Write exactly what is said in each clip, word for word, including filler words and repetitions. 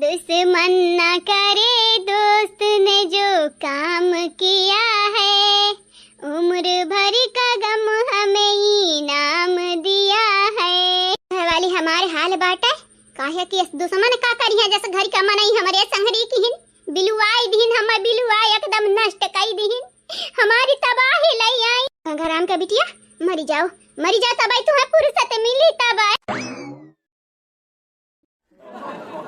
दुश्मन ना करे दोस्त ने जो काम किया है, उम्र भर का गम हमें इनाम दिया है। है वाली हमारे हाल बाटे, काहे कि इस दुश्मन का करिया, जस घर का मनई हमरे संगरी किहिन, बिलुआई दिहिन, हमें बिलुआ एकदम नष्ट कई दिहिन, हमारी तबाही लई आई। गंगाराम का बिटिया, मरी जाओ, मरी जाओ, तबाही तुम्हें फुर्सत मिली तबाही।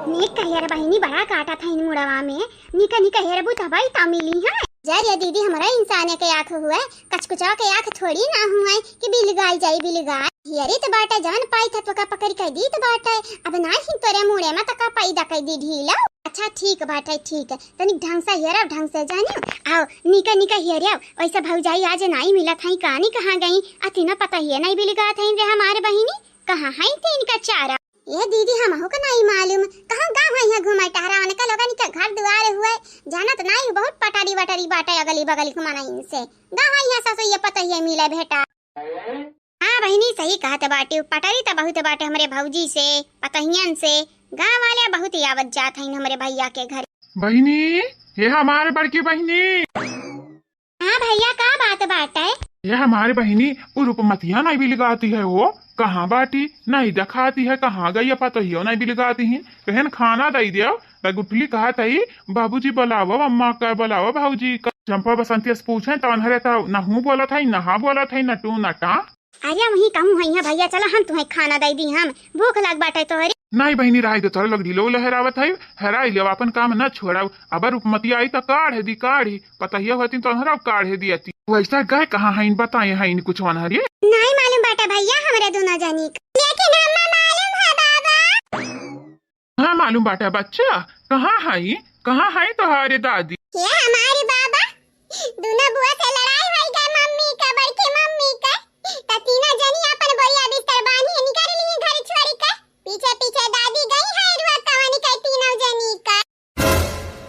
नीक हेर बहिनी बड़ा काटा था इन मुड़वा में, निका निका हेरबू तबई ता मिली है। जर ये दीदी हमरा इंसान के आँख हुए, कचकुचा के आँख थोड़ी ना हुए कि बिलगाई जाई बिलगाई। हेरी त बाटे जवन पाई था तोका पकड़ के दी त बाटे, अब ना ही तोरे मुड़े में तका पैदा कर दी ढीला। अच्छा ठीक बाटे ठीक, तनिक ढंग से हेरब ढंग से जानी, आओ निका निका हेरब। वैसे भौजाई आज नाई मिला था, कानी कहाँ गई, अतिना पता ही नहीं बिलगा था रे हमारे बहिनी, कहाँ है तीन का चारा। ए दीदी, हमहू के नाई मालूम, कहूँ गाँव है यहाँ घूमे टहरावन के लोगन के घर दुआर हुए, जानत नाई, बहुत पटारी वटारी बाटे अगली बगली के मनइन से। गाँव है यहाँ सासु ये पता ही मिले भेटा। हाँ बहिनी, सही कहत बाटे, पटारी त बहुत बाटे हमरे भौजी से, पतहियन से, गाँव वाले बहुत आवत जात हइन हमरे भैया के घर। बहिनी, ये हमारे बड़की बहिनी। हाँ भैया, का बात बाटे? ये हमारे बहिनी, उ रूपमतिया नहीं बिलगाती है, वो कहाँ बाटी, नहीं दिखाती है, कहाँ गई, पता ही नहीं बिलगाती है। कहन खाना दई दियो, त गुठली कहत है, "बाबूजी बुलावो, अम्मा का बुलावो, भौजी का।" चंपा बसंती से पूछे, त अनहरे त नहू बोलत है, नहा बोलत है, नटू नटा। अरे वही कहूँ है भैया, चला हम तुम्हें खाना दई दी, हम भूख लाग बाटे तोहरी। नहीं बहिनी, रहाई दे, तोहरे लोग ढीलो लहरावत है, हेराई लेव, अपन काम न छोड़ाऊ। अब रूपमती आई त काढ़ दी, काढ़ी, पतहिया होती तो हमरा काढ़ दियती। वैसा गए कहाँ है, बताए है कुछ वनहरी? नहीं मालूम बाटे भैया, हमरे दोनों जनी का। लेकिन हमें मालूम है बाबा। हाँ मालूम बाटे बच्चा, कहाँ है, कहाँ है तोहरे दादी? ये हमारे बाबा, दोनों बुआ से लड़ाई होई गए मम्मी का, बड़की मम्मी का। त तीनों जनी अपन बोरिया बिस्तर बांधी निकल ली घर छोड़ के। पीछे पीछे दादी गई है रुआ कवनी के तीनों जनी का।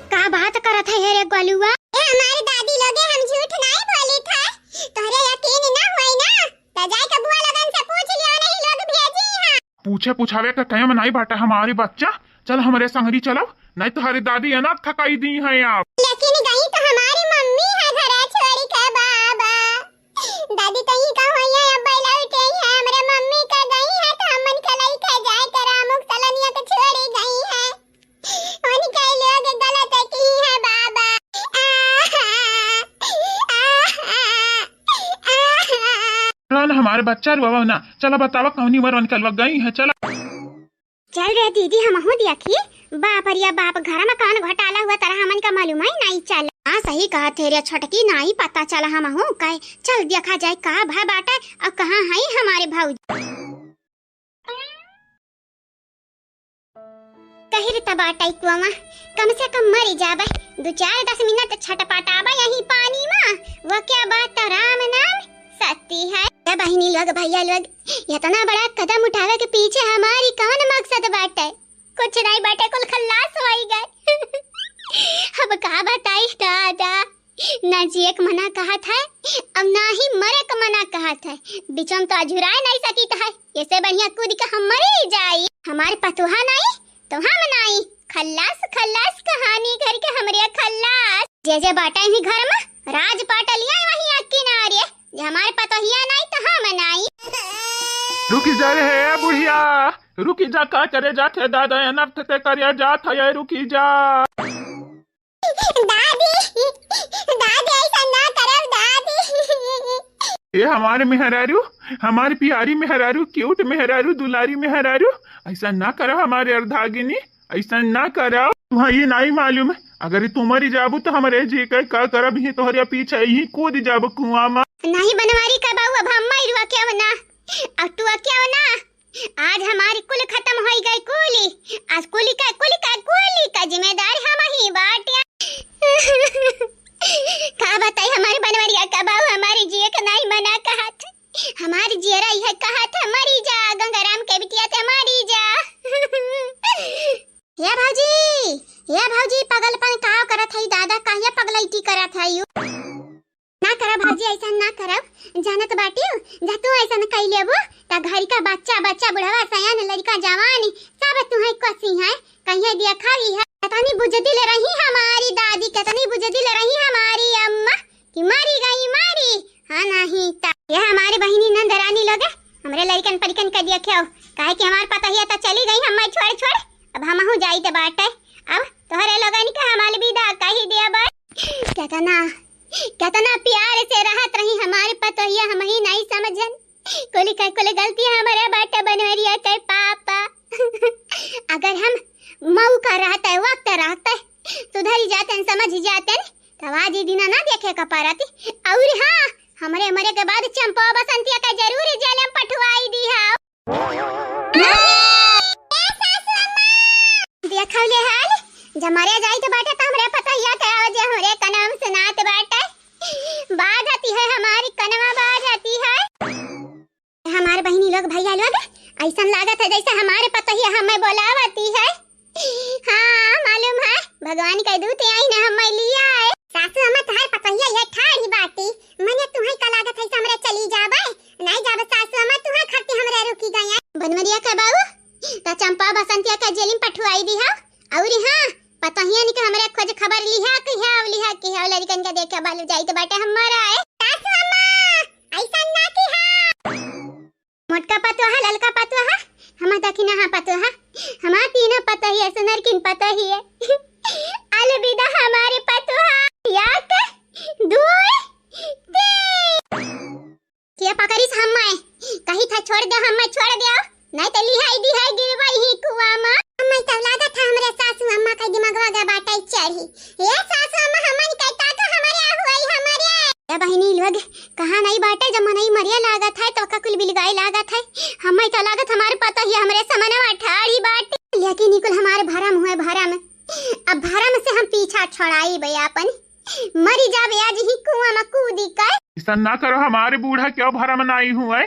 का बात करत है रे गोलुआ? ए हमारे दादी लोगे, हम झूठ नहीं बोली था। तोहरे यकीन ना होई ना, त जाए के बुआ लोगन से पूछ लियो, नहीं लोग भेजी हैं। पूछे पुछावे के टाइम नहीं बाटे हमारी बच्चा, चल हमरे संगरी चलो, नहीं तोहरी दादी अनाथ थकाई दी है आप। लेकिन गई तो हमारी मम्मी है घर छोड़ के बाबा। दादी कहीं का होई है, अब लौट आई है, हमरे मम्मी का गई है तो हमन के लइके जाए के रामुक सलनिया के छोड़ी गई है। उनके लोग गलत की है बाबा। आहा, आहा, आहा। चल हमारे बच्चा रुआवा ना, चला बतावा कौनी मर उनके लोग गई है, चला। चल रे दीदी, हमहू देखी। बाप रे बाप, घर में कौन घोटाला हुआ, तरह हमन का मालूम ही नहीं चला। हाँ, सही कहत है रे छोटकी, नहीं पता चला हमहू कहे। चल देखा जाए का भा बाटे और कहाँ है हमारे भौजी। कही रे तबा टाइकुआ, कम से कम मरी जाबे, दो चार दस मिनट छटपटाबे यही पानी में, वो क्या बात राम नाम सत्य है। ए बहिनी लोग, भैया लोग, इतना बड़ा कदम उठावे के पीछे हमारी कौन मकसद बाटे? कुछ नहीं बाटे, कुल खल्लास होई गए। अब का बताई दादा, ना जिए के मना कहत है, अब ना ही मरे के मना कहत है। बीचम तो अझुराए नहीं सकित है, ऐसे बढ़िया कूद के हम मरी जाई। हमार पतोहा नहीं तो हम नहीं, खल्लास खल्लास कहानी घर के हमरे खल्लास। जे जे बाटे ही घर में राज पाटलिया वही किनारे, जे हमार पतोहिया नहीं तो हम नहीं। रुकी जा रे है बुढ़िया, रुकी जा, का करे जात है दादा, अनर्थ ते करे जात है, रुकी जा। दादी, दादी, ऐसा ना करब, दादी। ए हमारे मेहरारू, हमारी प्यारी मेहरारू, क्यूट मेहरारू, दुलारी मेहरारू, ऐसा ना करो हमारे अर्धागिनी, ऐसा ना करो। तुम्हें ये नहीं मालूम है, अगर तू मरी जाबू तो हमारे जी के का करब, ही तोहरे पीछे ही कूद जाबू कुआं में। नहीं बनवारी का बाऊ, अब हम मरुआ क्यों ना, अब तू क्यों ना, आज हमारी कुल खत्म होई गई कुली। आज कुली का, कुली का, कुली का जिम्मेदार हम ही बाटिया। का बताई हमारे बनवरिया का बाऊ हमारी जिए का नाई मना कहत। हमारी जियरा यह कहत है, "मरी जा, गंगाराम के बिटिया ते मरी जा।" या भौजी, या भौजी, पगलपन का करत है दादा, काहे पगलैती करत है यू? ना ना करा भौजी, ऐसा ना करब। जानत बाटिउ, जा तू ऐसा न कइ लेबू, त घर का बच्चा, बच्चा, बुढ़वा, सयान, लड़का, जवान, सब तुहैं कोसी हैं, कहिए दिया खाली है। कितनी बुजदिल रही हमारी दादी, कितनी बुजदिल रही हमारी अम्मा, कि मरी गई मरी, हाँ नहीं त। ये हमारे बहिनी नंद रानी लोग हमरे लड़िकन परिकन के देखेउ, काहे कि हमार पतोहिया त चली गई हम्मै छोड़ छोड़, अब हमहू जाइत बाटे। अब तोहरे लोगन के हम अलविदा कहि देबै। केतना, केतना प्यार से रहत रही हमार पतोहिया, हमही नहीं समझन। कुल के कुल गलती हमरे बाटे बनवरिया के पापा। अगर हम मौका रहते, वक्त रहते, सुधरी जातेन, समझ जातेन, तब आज ई दिना ना देखे का परत। और हाँ, हमरे मरे के बाद चंपा बसंतिया का जरूर जेल में पठवाई दिहा। देखौ ले हाल, जब मरे जाइत बाटे त हमरे पतोहिया के आवाज हमरे कनवा में सुनात बाटे। बाजती है हमारी कनवा, बाजती है। हमार बहिनी लोग, भैया लोग, ऐसन लागत है जैसे हमारे पतोहिया हमें बोलावती है। हाँ, मालूम है, भगवान के दूत आई ना हमें लिया है। सासू अम्मा, तोहार पतोहिया ये ठाढ़ी बाटी, मने तुहैं का लागत है हमरे चली जाबे? नहीं जाबे सासू अम्मा, तुहैं खातिर हमरे रुकी गई है। बनवरिया के बाबू, त चंपा बसंतिया के जेल में पठवाई दिहा। और हाँ, पतोहियन के हमरे खोज खबर लिहा कि है, लिहा कि है, लड़िकन के देखे बालू जाइत बाटे हमारा है। सासू अम्मा, ऐसा ना किहा। मोटका पतोहा, ललका पतोहा, हमार दखिनहा पतोहा, हमार तीनों पतोहिया, सुनरकिन पतोहिया। अलविदा हमारे पतोहा। एक, दुई, तीन। के पकड़िस हम्मै, कही था छोड़ दे, हम्मै छोड़ दे, नहीं त लिहाई दिहाई गिरवाई ही कुआं मा। हम्मै त लागत है हमरे सासू अम्मा का दिमगवा गा बाटै चढ़ी। ए सासू अम्मा, हमन के का तो हमरे हुई हमरे। ए बहिनी लोग, कहाँ नहीं बाटे, जब मनई मरिया लागत है तो का कुल बिलगाई लागत है। हम्मै तो लागत हमारे पतोहिया हमरे समनवा ठाढ़ी बाटे, लेकिन ई कुल हमारे भरम हुए, भरम। अब भरम से हम पीछा छोड़ाई बे आपन, मरी जाबे आज ही कुआं मा कूदी के। ऐसा ना करो, हमारे बूढ़ा क्यों भरम नाई हुए।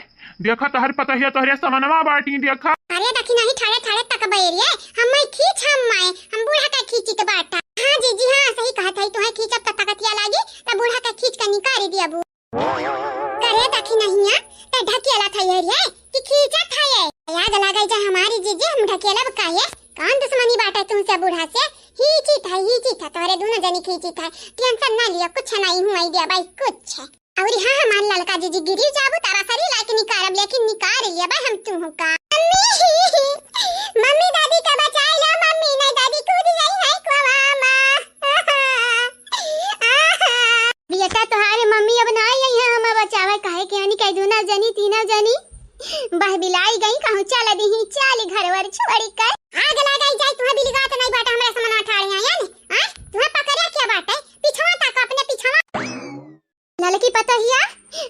देखो तोहर पतोहिया तोहरे समनवा बाटी, देखा। अरे दखिनही ठाड़े ठाड़े तकबे रे, हम्मै खींच हम्मै, हम बूढ़ा का खींचित बाटा। हाँ जीजी हाँ, सही कहत है, तुहैं खींचब त तकतिया लागी, त बूढ़ा का खींच के निकारि दियबू। करे दखिनहिया, त ढकेलत है ये रे, कि खींचत है ये। याद लागै जा हमारी जीजी, हम ढकेलब काहे? कौन दुश्मनी बाटे तुमसे बूढ़ा से? खींचित है, खींचित है, तोहरे दोनों जनी खींचित है। टेंशन ना लियो, कुछ नहीं हुआ, दिया भाई, कुछ। और हाँ, हमार ललका जीजी गिरी जाबू, तारा सरी लाइक निकारब, लेकिन निकार लिया भाई हम तुहू का। मम्मी, मम्मी दादी का बचाई ला, मम्मी, नहीं दादी कूद गई है कुआं मा। बेटा, तोहारे मम्मी अब ना आई है हमें बचावे, काहे कि यानी कह दूना जनी, तीनों जनी बहबिलाई गई, कहूँ चल दीही, चल घर वर छोड़ी के। आग लगाई जाए, तुहे बिलगात नहीं बाटा, हमरा समनवा ठाड़े आयन, हाँ? तुहे पकड़े क्या बाटे? पिछवा तक अपने पिछवा। ललकी पतोहिया,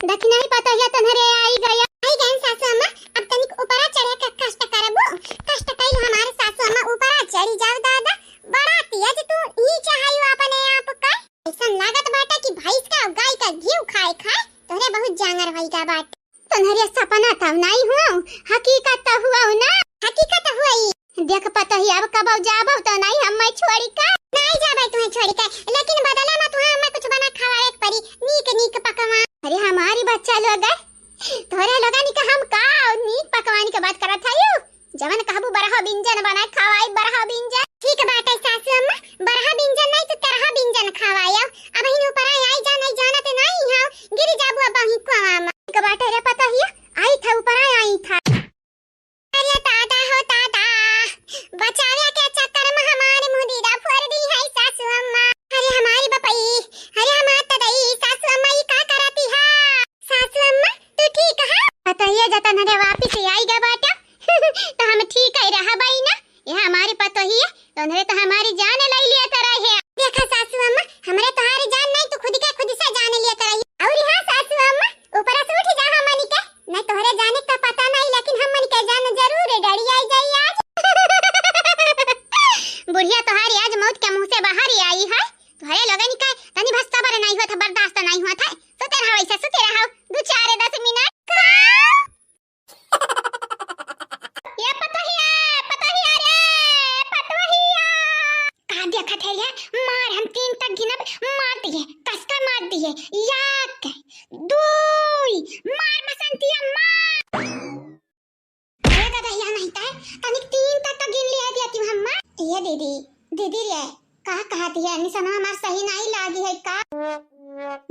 दखिनही पतोहिया तोहरे आई गया। आई गयन सासू अम्मा, अब तनिक ऊपरा चढ़े के कष्ट करबू, कष्ट कइल हमारे सासू अम्मा ऊपरा चढ़ी जाओ दादा, बड़ा तेज तू नीचे हाई अपने आप का। ऐसन लागत बाटे कि भैंस का गाय का घीव खाए खाए तोहरे बहुत जांगर होई गा बाटे। तोहरे सपना तब नाई हुआ, हकीकत तो हुआ ना। हकीकत हुई। देख पतोही अब कबो जाबो तो नाई हमें छोड़ी का। नाई जाबे तुहे छोड़ी का, लेकिन बदला में तुहे हमें कुछ बना खवावे के पड़ी, नीक नीक पकवान। अरे हमारी बच्चा लोग है, तोहरे लोगन के हम का नीक पकवान के बात करत हयू? जवन कहबू बरहा बिंजन बनाए खवाई, बरहा बिंजन। ठीक बाटे सासू अम्मा, बरहा बिंजन नहीं तो तरहा बिंजन खवायो। अब हिन ऊपर आई जा, नहीं जानत नहीं हो, गिरी जाबू अब ही कुआं मा। ठीक बाटे रे पतोहिया, आई था ऊपर आई, आई था। अरे दादा हो दादा, बचावे के चक्कर में हमारे मुंह दीदा फोड़ दी है सासू अम्मा। अरे हमारी बपई, अरे हमार तदई, सासू अम्मा ई का करती है? सासू अम्मा, तू ठीक है? पतोहिया जतन हरे वापिस आई गा बाटा, तो हम ठीक है रहा बाई ना। ये हमारी पतोहिया, तोहरे तो हमारी जान ले लिया तरह है। देखा सासू अम्मा, हमरे तोहारी जान नहीं, तू खुद के खुद से जान लिया तरह है। और हाँ सासू अम्मा, ऊपर से उठ जा हमनी के, नहीं तोहरे जाने का पता नहीं, लेकिन हमनी के जान जरूर डरी आई जाई आज। बुढ़िया तोहारी आज मौत के मुंह से बाहर ही आई है। तोहरे लोगन के तनी भस सबर नहीं होत, बर्दाश्त नहीं होत है। सुते रहो ऐसे, सुते रहो दो चार दस मिनट। का? ये पतोहिया, पतोहिया रे, पतोहिया। का देखत है ये? मार हम तीन तक गिनब, मार दिए, कस का मार दिए। ये एक, दुई, मार बसंतिया मार। अरे दादा, या नहीं तय, तनिक तीन तक का गिन लिया दिया तू हम्मा। ये दीदी, दीदी रे, का कहत है? निसनवा हमार सही नहीं लागी है का?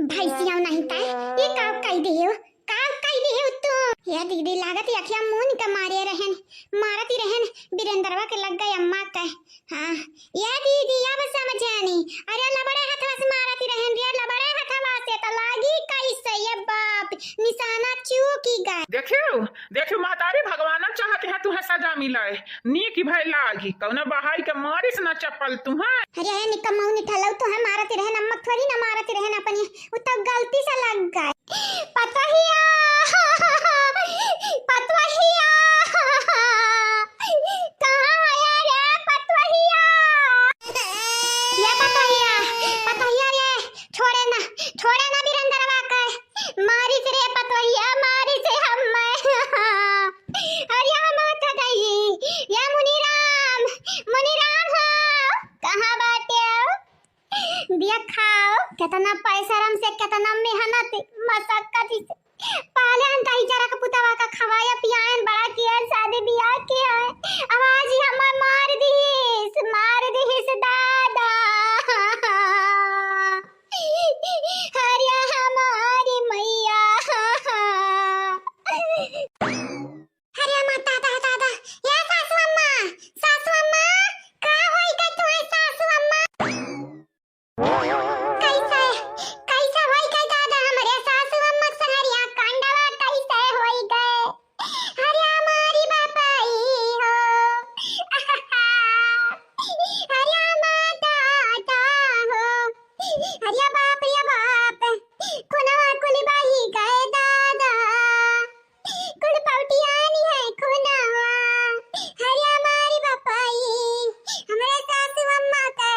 भैंसिया नहीं तय, ये का कह दियो? का कह दियो तू? ये दीदी लागत यखिया मुन के मारे रहन, मारत ही रहन, बिरेंद्रवा के लग गए अम्मा के। हाँ, ये दीदी अब समझ आनी। अरे लबड़े हथवा से मारत ही रहन रे, लबड़े हथवा से तो लागी कैसे ये बाप, निशाना चूकी गए। देखियो, देखियो महतारी, भगवान चाहते हैं तुहे सजा मिले। नीक भय लागी, कौनो बहाई के मारिस ना चप्पल तुहे। अरे हे निकम्मा, उ निठलऊ तुहे मारत रहन, अम्मा थोड़ी ना मारत रहन अपनी, उ तो गलती से लग गए। पतोहिया, पतोहिया, कहाँ है रे पतोहिया? ये पतोहिया, पतोहिया रे, छोड़े ना, छोड़े ना बिरेंद्रवा के। मारिस रे पतोहिया, मारिस हम्मे। अरे माता दाई, या मुनीराम, मुनीराम हो, कहाँ बाटे हो? देखाओ, केतना पैसरम से, केतना मेहनत, मशक्कत से पाले हन ताई जरा के पुतवा का खवाया पियायन, बड़ा किया, शादी बियाह किया। अब आज ही हमार मार दिहिस, मार दिहिस दादा। अरे हमारी मैया। अरे अम्मा, दादा, दादा, या सासू अम्मा, सासू अम्मा, का होई गए तुम्हारे सासू अम्मा? कैसे, कैसे होई गए दादा हमरे सासू अम्मा के संगरिया कांडवा, कैसे होई गए? अरे हमारी बापाई हो, अरे अम्मा, दादा हो, अरे बाप रे बाप, खुनवा कुल बही गए दादा। कुल पौटियानी है खुनवा। अरे हमारी बापाई, हमरे सासू अम्मा के,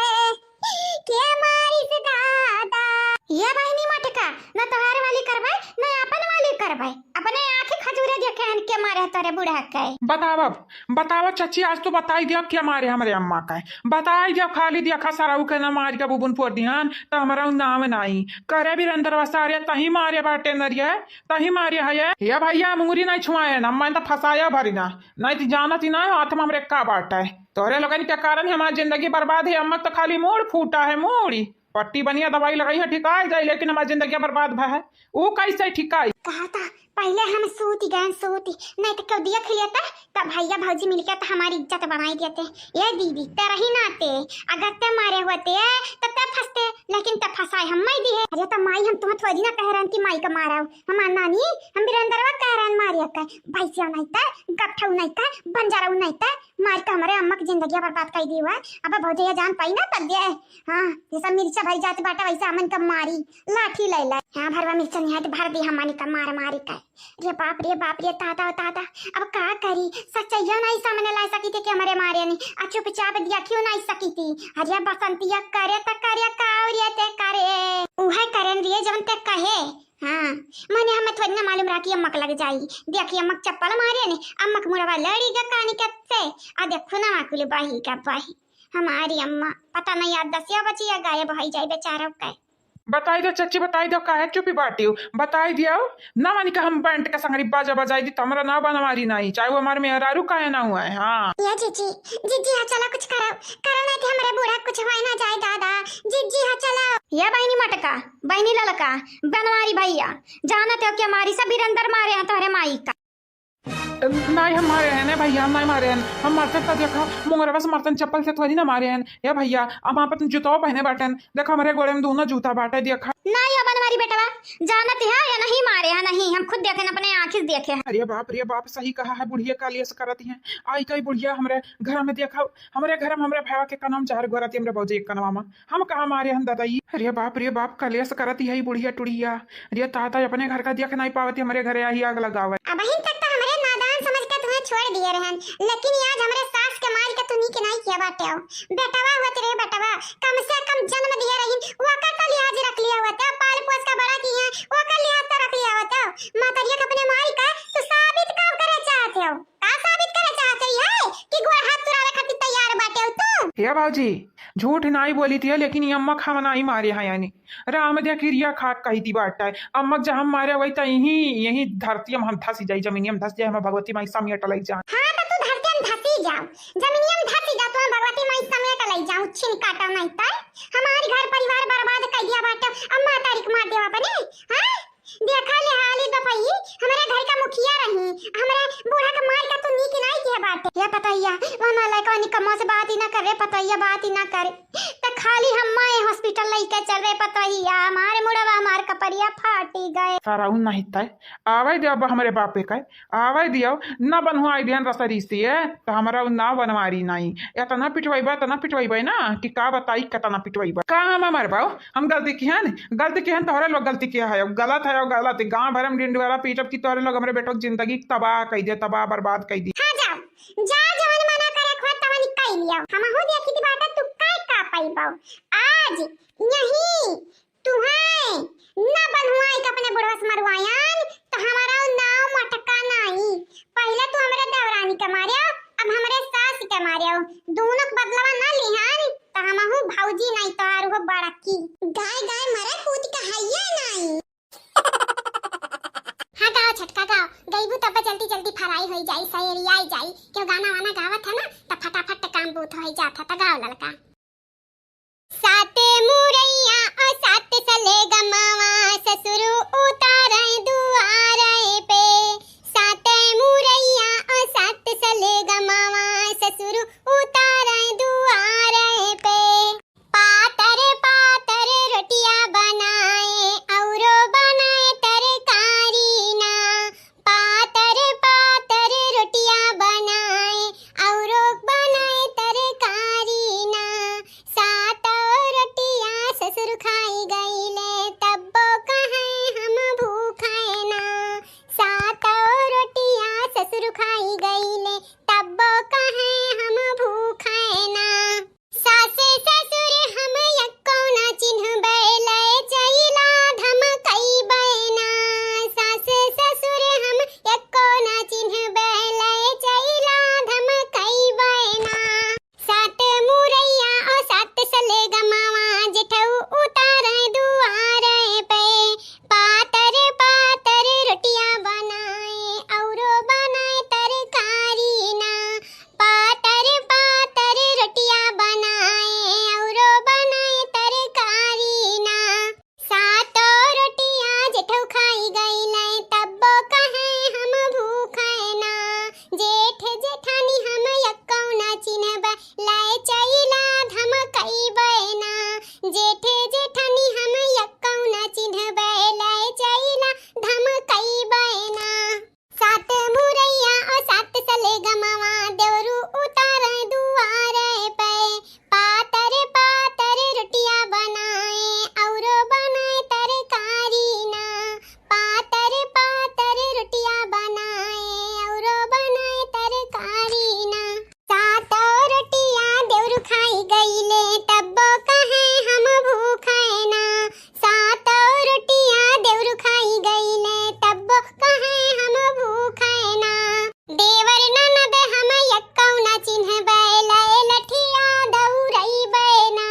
के मारिस दादा। ये बहिनी मटका, न तोहार वाली करबै, न अपन वाली करबै। अपने आँखी खजूरे देखे हन के मारे तोरे बूढ़ा के। बतावा, बतावा चची, आज तो बताई दिया के मारे हमरे अम्मा के। बताई दिया, खाली देखा सरऊ के न मार के बुबुन फोर दिहन, त हमरा उ नाम नाई। करे बिरेंद्रवा सारे तही मारे बाटे नरिया। तही मारे है ये। ये भैया, मुंगरी नहीं छुआए ना, मैं तो फंसाया भरी ना, नहीं तो जानत ही ना हाथ में हमरे का बाटे। तोरे लोगन के कारण हमार जिंदगी बर्बाद है। अम्मा तो खाली मूड़ फूटा है, मूड़ी। पट्टी बनिया दवाई लगाई है, ठिकाई जाई, लेकिन हमार जिंदगी बर्बाद भा है। ऊ कैसे ठिकाई? कहा था पहले हम सूती गए, सूती, नहीं तो क्यों दिया खिलिया था। तब भैया भौजी मिलके तो हमारी इज्जत बनाई देते। ये दीदी, ते रही ना ते, अगर ते मारे होते, तब ते फंसते, लेकिन ते फंसाए हम माई दी है। अरे तो माई, हम तुम्हें थोड़ी ना कह रहन कि माई का मारा हो। हमार नानी, हम बिरेंद्रवा कह रहन मारिया का। भैंसिया नहीं ते, गट्ठऊ नहीं ते, बंजारा नहीं ते, मार के हमारे अम्मा की जिंदगी बर्बाद कर दी हुआ। अब भौजी ये जान पाई ना तब दे। हाँ, जैसा मिर्चा भरी जात बाटा वैसे हमन का मारी, लाठी ले ले। हाँ, भरवा मिर्चा नहीं है तो भर दी हमनी का मार मारी का। रे बाप रे बाप रे, ताता, ताता, अब का करी? सच्चाइया नहीं सामने ला सकी थी कि हमरे मारे नहीं, आ चुपचाप दिया क्यों नहीं सकी थी? अरे बसंतिया करे त करे का और ये ते करे, उहे करेन रे जौन ते कहे। हाँ, मने हमें थोड़ी ना मालूम रहा कि अम्मक लग जाई। देखी अम्मक चप्पल मारे ने, अम्मक मुड़वा लड़ी गा कानी के से, आ देखो ना कुल बही का बही। हमारी अम्मा पता नहीं याद दसिया बचिया गायब हो जाई बेचारा के। बताई दो चच्ची, बताई दो, काहे चुपी बाटी हो? बताई दियो। ना मानी का हम बैंड के संगरी बाजा बजाई दी, तो हमरा ना बनवारी नहीं, चाहे वो हमारे मेहरारू काहे ना हुआ है। हाँ। या जीजी, जीजी, हाँ, चला कुछ करो, करो नहीं तो हमरे बूढ़ा कुछ होए ना जाए दादा। जीजी, हाँ, चला। या बहिनी मटका, बहिनी ललका, बनवारी भैया, जानत हो कि हमारी सब बिरेंद्र मारे हैं तोहरे माई का। नहीं, हम मारे हैं ना भैया, हम नहीं मारे हैं। हम मारते तो देखा, मुंगरवा से मारतन, चप्पल से थोड़ी ना मारे हैं। ए भैया, अब आप अपन जूतवा पहने बाटन, देखा हमरे गोड़े में दोनों जूता बाटे, देखा। नहीं हो बनवारी बेटवा, जानत है या नहीं मारे हैं, नहीं, हम खुद देखे हैं, अपने आँखी से देखे हैं। अरे बाप रे बाप, सही कहा है बुढ़िया, कालिया से करत हैं। आई कई बुढ़िया हमरे घर में देखा, हमरे घर में हमरे भैया के कनवा में जहर घोरत है, हमरे भौजी के कनवा में। हम कहाँ मारे हन दादा ई? अरे बाप रे बाप, कलेश करत ही बुढ़िया टुढ़िया। अरे ताता अपने घर का देख नहीं पावत, हमरे घरे आई आग लगावे। अबहिन तक तो हमरे नादान समझ के तुम्हें छोड़ दिए रहन, लेकिन आज हमरे सास के मार के तू नीक नहीं किया बाटे हो। बेटवा हुआ तेरे बेटवा, कम से कम जन्म दिए रही, वो का, का लिहाज रख लिया हुआ था, पाल पोस का बड़ा किए, वो का लिहाज तो रख लिया हुआ था। मातरिया के अपने मार का तू साबित का करे चाहते हो? का साबित करे चाहते है कि गोड़ हाथ तुरावे खातिर तैयार बाटे हो तू? ए भौजी, झूठ नाई बोली थी, लेकिन ये अम्मा क हम नाई मारे हैं यानी। राम दे किरिया खाक कही थी बाटा है। अम्मा क जहाँ मारे वही तो यहीं, यहीं धरती में हम धसी जाई, जमीनिया में धस जाए, हम भगवती माई समेट लई जा। हाँ, तो तू धरती में धसी जाओ, जमीनिया में धसी जाओ, तो हम भगवती माई समेट लई जाओ, छिन काटा नहीं तो हमारी घर परिवार बर्बाद कर दिया बाटा। अम्मा तारीख मार देवा बने, हाँ? देखा ले हाली दफई, हमरा घर का मुखिया रही, हमरा बूढ़ा का मार का तू नीक नाई किया बाटे। या पतोहिया, वो ना लड़का निकम्मा से बात ही ना करे, पतोहिया बात ही ना करे। त खाली हम माए hospital लइके चल रहे पतोहिया, हमारे मुड़वा हमार कपड़िया फाटी गए। सारा उन नहीं तय, आवे दे अब हमरे बापे का, आवे दियो, ना बनवाई दिहन रसरी से, त हमरा उ ना बनवारी नाई। एतना पिटवाइबा, एतना पिटवाइबा ना कि का बताई, केतना पिटवाइबा। का हम मरबाओ, हम गलती किहन, गलती किहन, तोहरे लोग गलती किया है, गलत है, गलत। गाँव भर में डिंडवारा पीटब कि तोहरे लोग हमरे बेटो की जिंदगी तबाह कई दे, तबाह बर्बाद कई दे। हाँ, जाओ, जा, जवन मना करे खुद तवन कई लियो। हमहू देखी थी बाटा, तू काय का पाइबो। आज यही तुहैं न बनवाई के अपने बुढ़वा से मरवायन, त हमारा नाव मटका नाई। पहिले तू हमरे देवरानी के मार्यो, अब हमरे सास के मार्यो। दोनों के बदलवा न लिहन, त हमहू भौजी नाई तोहार हो बड़की। गाय गाय मरे पूत कहाइया नाई। हाँ गाओ छटका गाओ, गईबू तब जल्दी जल्दी फराई होई जाई, सहेरियाई जाई। क्यों गाना वाना गावत है ना, त फटाफट काम बूत होई जात है, त गाओ ललका। सात मुरैया और सात सलेगमावा, ससुर उतारे दुआरे पे। सात मुरैया और सात सलेगमावा, ससुर उतारे दुआरे पे। पातर पातर रोटिया बनाए, औरो बनाए तरकारी ना। पातर पातर रोटिया बनाए, औरो बनाए तरकारी ना। सातौ रोटिया ससुर खाई गईले, तब्बो कहे हम भूखे ना। सातौ रोटिया ससुर खाई गईले, तब्बो कहे हम भूखे ना। सास ससुर हम यक्को ना चिन्हबै, लै चइला धमकइबै ना। सास ससुर हम यक्को ना चिन्हबै, लै चइला धमकइबै ना। सात मुरैया और सात सलेगमावा, जेठऊ उतारे दुआरे पे। पातर पातर रोटिया बनाए, औरो बनाए तरकारी ना। पातर पातर रोटिया बनाए, औरो बनाए तरकारी ना। सातो रोटिया जेठऊ खाई गईले, तब्बो कहे हम भूखे ना। जेठ जेठानी हम यक्कौ ना चिन्हबै, लै चइला धमकइबै ना। जेठ जेठानी हम यक्कौ ना चिन्हबै, लै चइला धमकइबै ना। सात मुरैया और सात सलेगमावा, देवरू उतारे दुआरे पे। पातर पातर रोटिया बनाए, औरो बनाए तरकारी ना। पातर पातर रोटिया बनाए, औरो बनाए तरकारी ना। सातो रोटिया देवरू खाई गईले, तब्बो कहे हम भूखे ना। सातो रोटिया देवरू खाई गईले, तब्बो कहे हम भूखे ना। देवर ननद हम यक्कौ ना चिन्हबै, लै लठिया दौड़इबै ना।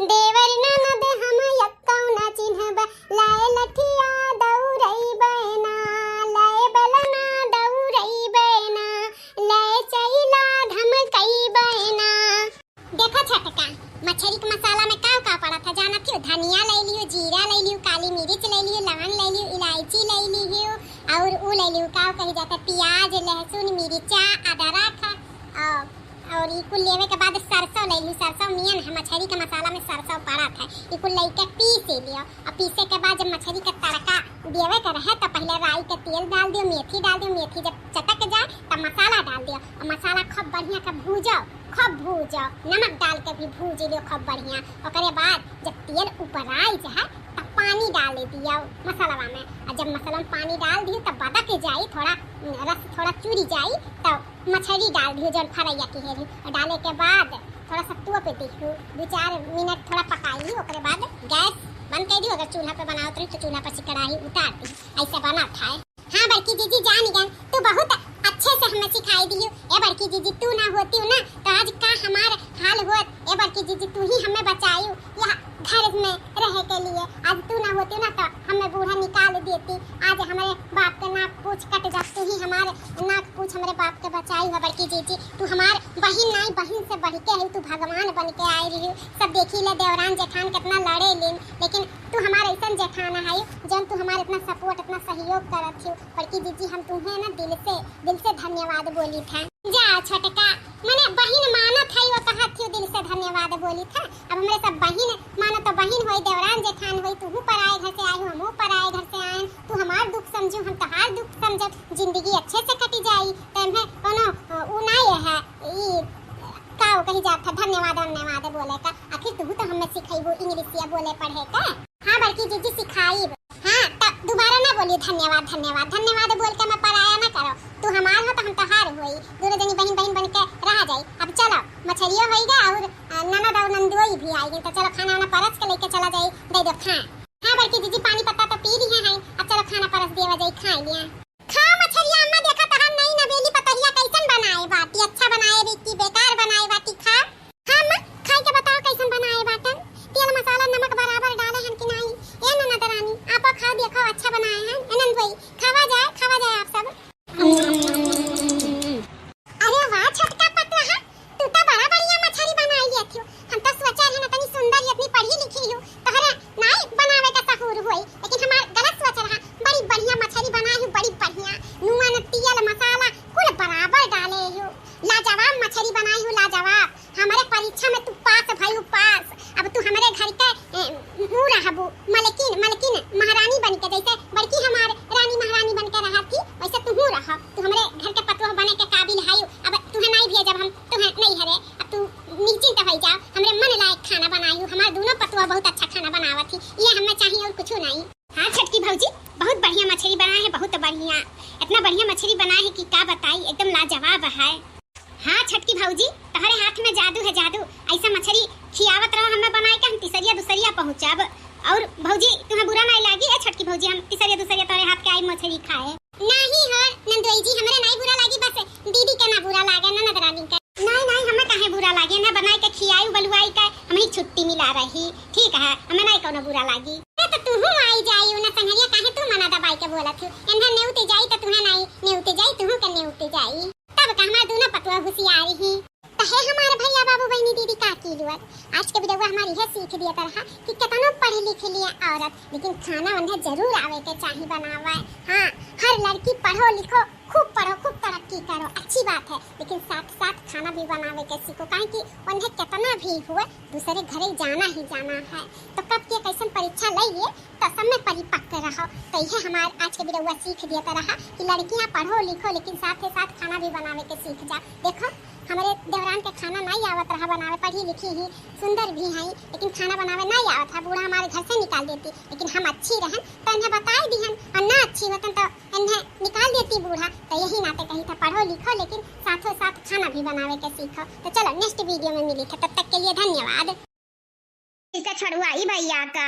देवर ननद हम यक्कौ ना चिन्हबै, लै लठिया दौड़इबै ना। लै बेलना दौड़इबै ना, लै चइला धमकइबै ना। देखो छटका, मछरी के मसाला में का का पड़त है जानत हो? धनिया ले लियो, जीरा ले लियो, काली मिर्च ले लियो, लवंग ले लियो, इलायची ले लियो, और ऊ ले लियो, का कही जाता है, प्याज, लहसुन, मिर्चा, अदरक, और, और ई कुल लेवे के बाद सरसों ले लियो। सरसों मियन है, मछरी के मसाला में सरसों पड़त है। ई कुल लेके पीस लियो, और पीसे के बाद जब मछरी के तड़का देवे के रहे तो पहले राई के तेल डाल दियो, मेथी डाल दियो, मेथी जब चटक जाए तब मसाला डाल दियो, और मसाला खूब बढ़िया से भूजो। खूब भूजो, नमक डाल के भी भूज लियो खूब बढ़िया। ओकरे बाद जब तेल ऊपर आई जाए, तब पानी डाल दियो मसालवा में। और जब मसाला में पानी डाल दियो, तब बदक जाई, थोड़ा रस थोड़ा चुरी जाई, तब मछली डाल दियो, जौन फरैया की है। और डाले के बाद थोड़ा सा तोप दियो, दो चार मिनट थोड़ा पकाई लियो। ओकरे बाद गैस बंद कर दियो। अगर चूल्हा पे बनावत रही तो चूल्हा पर से कढ़ाई उतार दी, ऐसे बनत है। हाँ बड़की जीजी, जान गन, तू बहुत अच्छे से हमें सिखाई दियो। ए बड़की जीजी, तू ना होती हो ना तो आज का हमार हाल होत। ए जीजी, तू ही हमें बचायू यह घर में रहे के लिए। आज तू ना होती ना तो हमें बूढ़ा निकाल देती। आज हमारे बाप के नाक पूछ कट जात, तू ही हमारे नाक पूछ हमरे बाप के बचाई हो बड़की जीजी। तू हमार बहिन नाई, बहिन से बढ़ के है, तू भगवान बन के आई रही। सब देखी ले देवरान जेठान कितना लड़े लेन, लेकिन तू हमार ऐसन जेठान है जौन तू हमार इतना सपोर्ट, इतना सहयोग करत थी बड़की जीजी। हम तुम्हें ना दिल से, दिल से धन्यवाद बोली था। जा छोटका, मने बहिन मानत है वो कहत थी दिल से धन्यवाद बोली था। अब हमरे सब बहिन मानो तो बहिन होई, देवरान जेठान होई, तू पराए घर से आई हो, हम पराए घर से आए, तू हमार दुख समझू, हम तोहार दुख समझब, जिंदगी अच्छे से कटी जाई। तो एमे कोनो, अ, उ नाई है, ई का उ कही जात है, धन्यवाद, धन्यवाद बोले का। आखिर तू तो हमें सिखाइबू इंग्लिशिया बोले पढ़े का। हाँ बड़की जीजी सिखाइब। हाँ, तो दोबारा ना बोली धन्यवाद, धन्यवाद, धन्यवाद बोल के मैं पराया ना करो। तू हमार हो तो हम तोहार होई, दोनों जनी बहिन बहिन बन के रह जाई। अब चलो, मछरियो होइगा और, अ, ननद और नंदोई भी आइगी, तो चलो खाना वाना परस के लेके चला जाई, दे दो खा। हाँ बड़की जीजी, पानी पत्ता तो पी लिहे हैं, अब चलो खाना परस दिया जाई, खा लिया। खा मछरिया अम्मा, देखा तहार नई नवेली पतोहिया कैसन बनाए बाटी, अच्छा बनाए बे कि बेकार बनाए बाटी, खा। खा अम्मा, खाई के बताओ कैसन बनाए बाटन, तेल मसाला नमक बराबर डाले हन कि नाई? ए ननद रानी, आपो खाओ, देखो अच्छा बनाए हैं। ए नंदोई, खावा जाए, खावा जाए आप सब। अरे वाह छोटका पतोहा, तू तो बड़ा बढ़िया मछरी बनाई लेत हो। हम तो सोचे रहे ना, इतनी सुंदर, इतनी पढ़ी लिखी हो, तोहरे नाई बनावे का सहूर होई, लेकिन हमार गलत सोच रहा। बड़ी बढ़िया मछरी बनाई हो, बड़ी बढ़िया। नून, तेल, मसाला कुल बराबर डाले हो। लाजवाब मछरी बनाई हो, लाजवाब। हमारे परीक्षा में तू पास भई हो, पास। अब तू हमारे घर के, ए, ऊ रहबू, मलकिन, मलकिन, महारानी बन के, जैसे बड़की हमार रानी महारानी बन के रहा थी, वैसे तू रह। तू हमरे घर के पतोह बने के काबिल है। अब तुहे नहीं भेजब हम, तुहे नहीं हरे। अब तू निश्चिंत हो जाओ, हमरे मन लायक खाना बनाई हो। हमार दोनों पतोह बहुत अच्छा खाना बनावत थी, ये हमें चाहिए और कुछ नहीं। हाँ छोटकी भौजी, बहुत बढ़िया मछली बनाए है, बहुत बढ़िया। इतना बढ़िया मछली बनाए है कि का बताई, एकदम लाजवाब है। हाँ छोटकी भौजी, तोहरे हाथ में जादू है, जादू। ऐसा मछली खियावत रहो हमें बनाए के, हम तीसरिया दूसरिया पहुँचब। और भौजी, तुम्हें बुरा नहीं लागी? ए छोटकी भौजी, हम तीसरिया दूसरिया तोहरे हाथ के आई मछली खाए। नहीं हो नंदोई जी, हमरे नहीं बुरा लागी, बस दीदी के ना बुरा लागे, ननद रानी के। नहीं, नहीं, हमें काहे बुरा लागे, ना बनाए के खियाई, बलुआई के, हम ही छुट्टी मिला रही। ठीक है, हमें नहीं कोनो बुरा लागी। ए, तो तुहू आई जाई, ना संगरिया, काहे तू मना दबाई के बोलत हो? इन्हें नेउते जाई तो तुहें नहीं नेउते जाई, तुहू के नेउते जाई। तब का हमार दोनों पतुआ हुसियारी ही। तो हे हमार भैया, बाबू, बहिनी, दीदी, काकी लोग, आज के वीडियो हमारी यह सीख दिया तरह कि कितनो पढ़ लिख लिए औरत, लेकिन खाना उन्हें जरूर आवे के चाही बनावे। हाँ, हर लड़की पढ़ो लिखो, खूब पढ़ो, खूब तरक्की करो, अच्छी बात है, लेकिन साथ साथ खाना भी बनावे के सीखो, काहे कि उन्हें कितना भी हुए दूसरे घरे जाना ही जाना है। तो कब के कैसन परीक्षा ले लिए तो सब में परिपक्व रहो। तो यह हमार आज के वीडियो सीख देता रहा कि लड़कियां पढ़ो लिखो, लेकिन साथ ही साथ खाना भी बनावे के सीख जा। देखो, हमारे देवरान के खाना नहीं आवत रहा बनावे, पढ़ी लिखी ही, सुंदर भी हैं, लेकिन खाना बनावे नहीं आवत रहा। बूढ़ा हमारे घर से निकाल देती, लेकिन हम अच्छी रहन तो इन्हें बताए दिहन, और ना अच्छी होतन तो इन्हें निकाल देती बूढ़ा। तो यही नाते कही था, पढ़ो लिखो, लेकिन साथों साथ खाना भी बनावे के सीखो। तो चलो, नेक्स्ट वीडियो में मिली था, तब तक के लिए धन्यवाद। इसे छड़ुआई भैया का।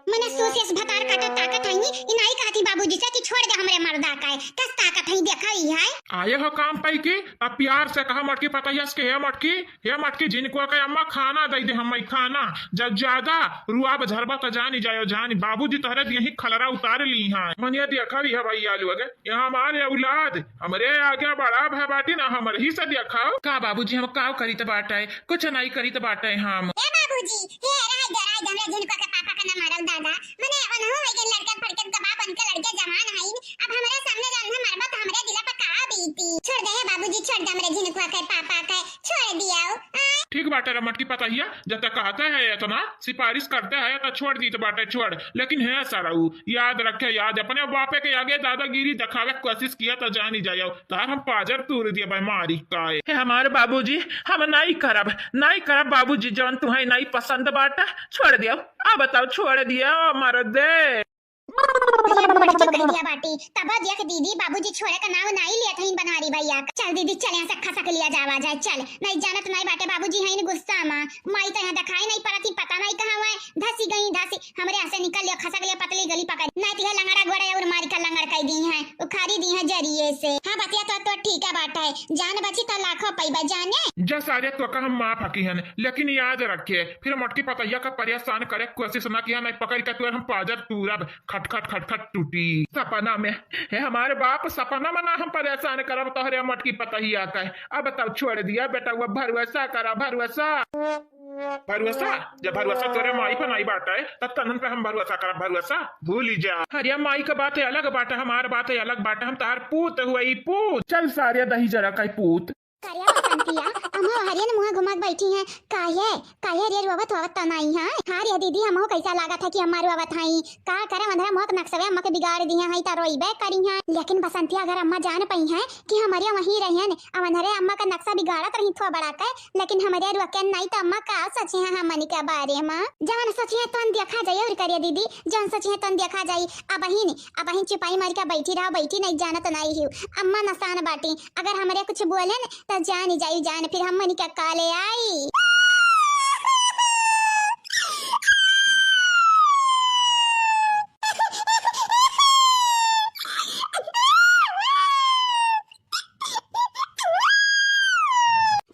मने सूसेस भतार काटा ताकत है, ई नाई कहती बाबूजी से कि छोड़ दे हमरे मर्दा का, कस ताकत है, देखा ही है। आए हो काम पाई के, अब प्यार से कहा मटकी पतैया से कि हे मटकी, हे मटकी, जिनको के अम्मा खाना दे दे, हमें खाना। जब ज्यादा रुआब झरबा तो जानी जायो, जानी बाबूजी तोहरे दिए ही खलरा उतार ली हैं। मनिया देखा भी है भैया लोग, ये हमारे औलाद, हमरे आगे बड़ा भय बाटी ना, हमरे ही से देखा। का बाबूजी, हम काव करीत बाटे? कुछ नहीं करीत बाटे हम। ए बाबूजी, हे रह जा, रह जा, हमरे जिनको के पापा का ना मारल दादा। मने ओनहु वही लड़के फड़के के बाप, उनके लड़के जवान हईन। अब हमरे सामने जौन है मरबा तो हमरे दिला पर का बीती। छोड़ दे हे बाबूजी, छोड़ दे हमरे जिनको के पापा के, छोड़ दियो। आ? ठीक बाटे रे मटकी पतहिया, जब तक कहते हैं इतना, सिफारिश करते हैं तो छोड़ दीत बाटे, छोड़। लेकिन हे सरऊ, याद रखे, याद, अपने बापे के आगे दादागिरी दिखावे के कोशिश किया तो जानी जायो, तार हम पाजर तूर दिए भाई मारी काय। हे हमारे बाबूजी, हम नाई करब, नाई करब बाबूजी, जौन तुम्हें नाई पसंद बाटा, छोड़ दियो। अब बताओ, छोड़ दियो, मर दे। ये मटकी कह दिया बाटी, तब देख दीदी, बाबूजी छोड़े का नाव नाई लेत हईन बनवारी भैया। चल दीदी, चल यहाँ से खसक लिया जावा जाए, चल। नहीं जानत नहीं बाटे बाबूजी हईन गुस्सा मा, माई तो यहाँ दिखाई नहीं पड़ती, पता नहीं कहाँ हुआ है, धसी गई धसी, हमरे यहाँ से निकल लिया, खसक लिया, पतली गली पकड़, नहीं तो ये लंगड़ा गोड़े और मारी का लंगड़ कह दी है, उखारी दी है जरिए से। हाँ बतिया तो, तो ठीक है बात है, जान बची तो लाखों पैबा जाने। सारे तो का हम माफ हकी हन, लेकिन याद रखे, फिर मोटकी पतैया का परेशान करे कोशिश ना किया, नहीं पकड़ के तोर हम पाजर तूरब, खट खट खट खट टूटी। सपना में, हे हमारे बाप, सपना में ना हम परेशान करब तोहरे मोटकी पतैया का। अब तब छोड़ दिया बेटा, वो भरोसा करा, भरोसा। भरोसा? जब भरोसा तोरे माई पर नहीं बाटे, तब तनन पे हम भरोसा करब, भरोसा भूल ही जा। अरे माई का बात अलग बाटे, हमार बात अलग बाटे, हम तार पूत हुए, ई पूत। चल सारे दही जरा का पूत। करिया बसंतिया, अम्मा हरियन मुँह घुमा के बैठी हैं। काहे, काहे रे रोवत ववत त नाई है? हाँ रे दीदी, हमहू कैसा लागत है कि अम्मा रोवत हई। का करे, अंधरा मुँह के नक्सवे अम्मा के बिगाड़ दिया है, त रोइबे करी हैं। लेकिन बसंतिया, अगर अम्मा जान पई हैं कि हमरे वहीं रहियन, अब अंधरे अम्मा का नक्शा बिगाड़त रही थोबड़ा के, लेकिन हमरे रोके नाई त अम्मा का सोची हैं हमनी के बारे में? जवन सोची हैं तवन देखा जाई, और करिया दीदी, जवन सोची हैं तवन देखा जाई। अबहिन, अबहिन चुपाई मार के बैठी रहा, बैठी नहीं जानत नाई हियो। अम्मा नसान बाटी, अगर हमरे कुछ बोलेन, त जान जाई जान, फिर हमनी के काले आई।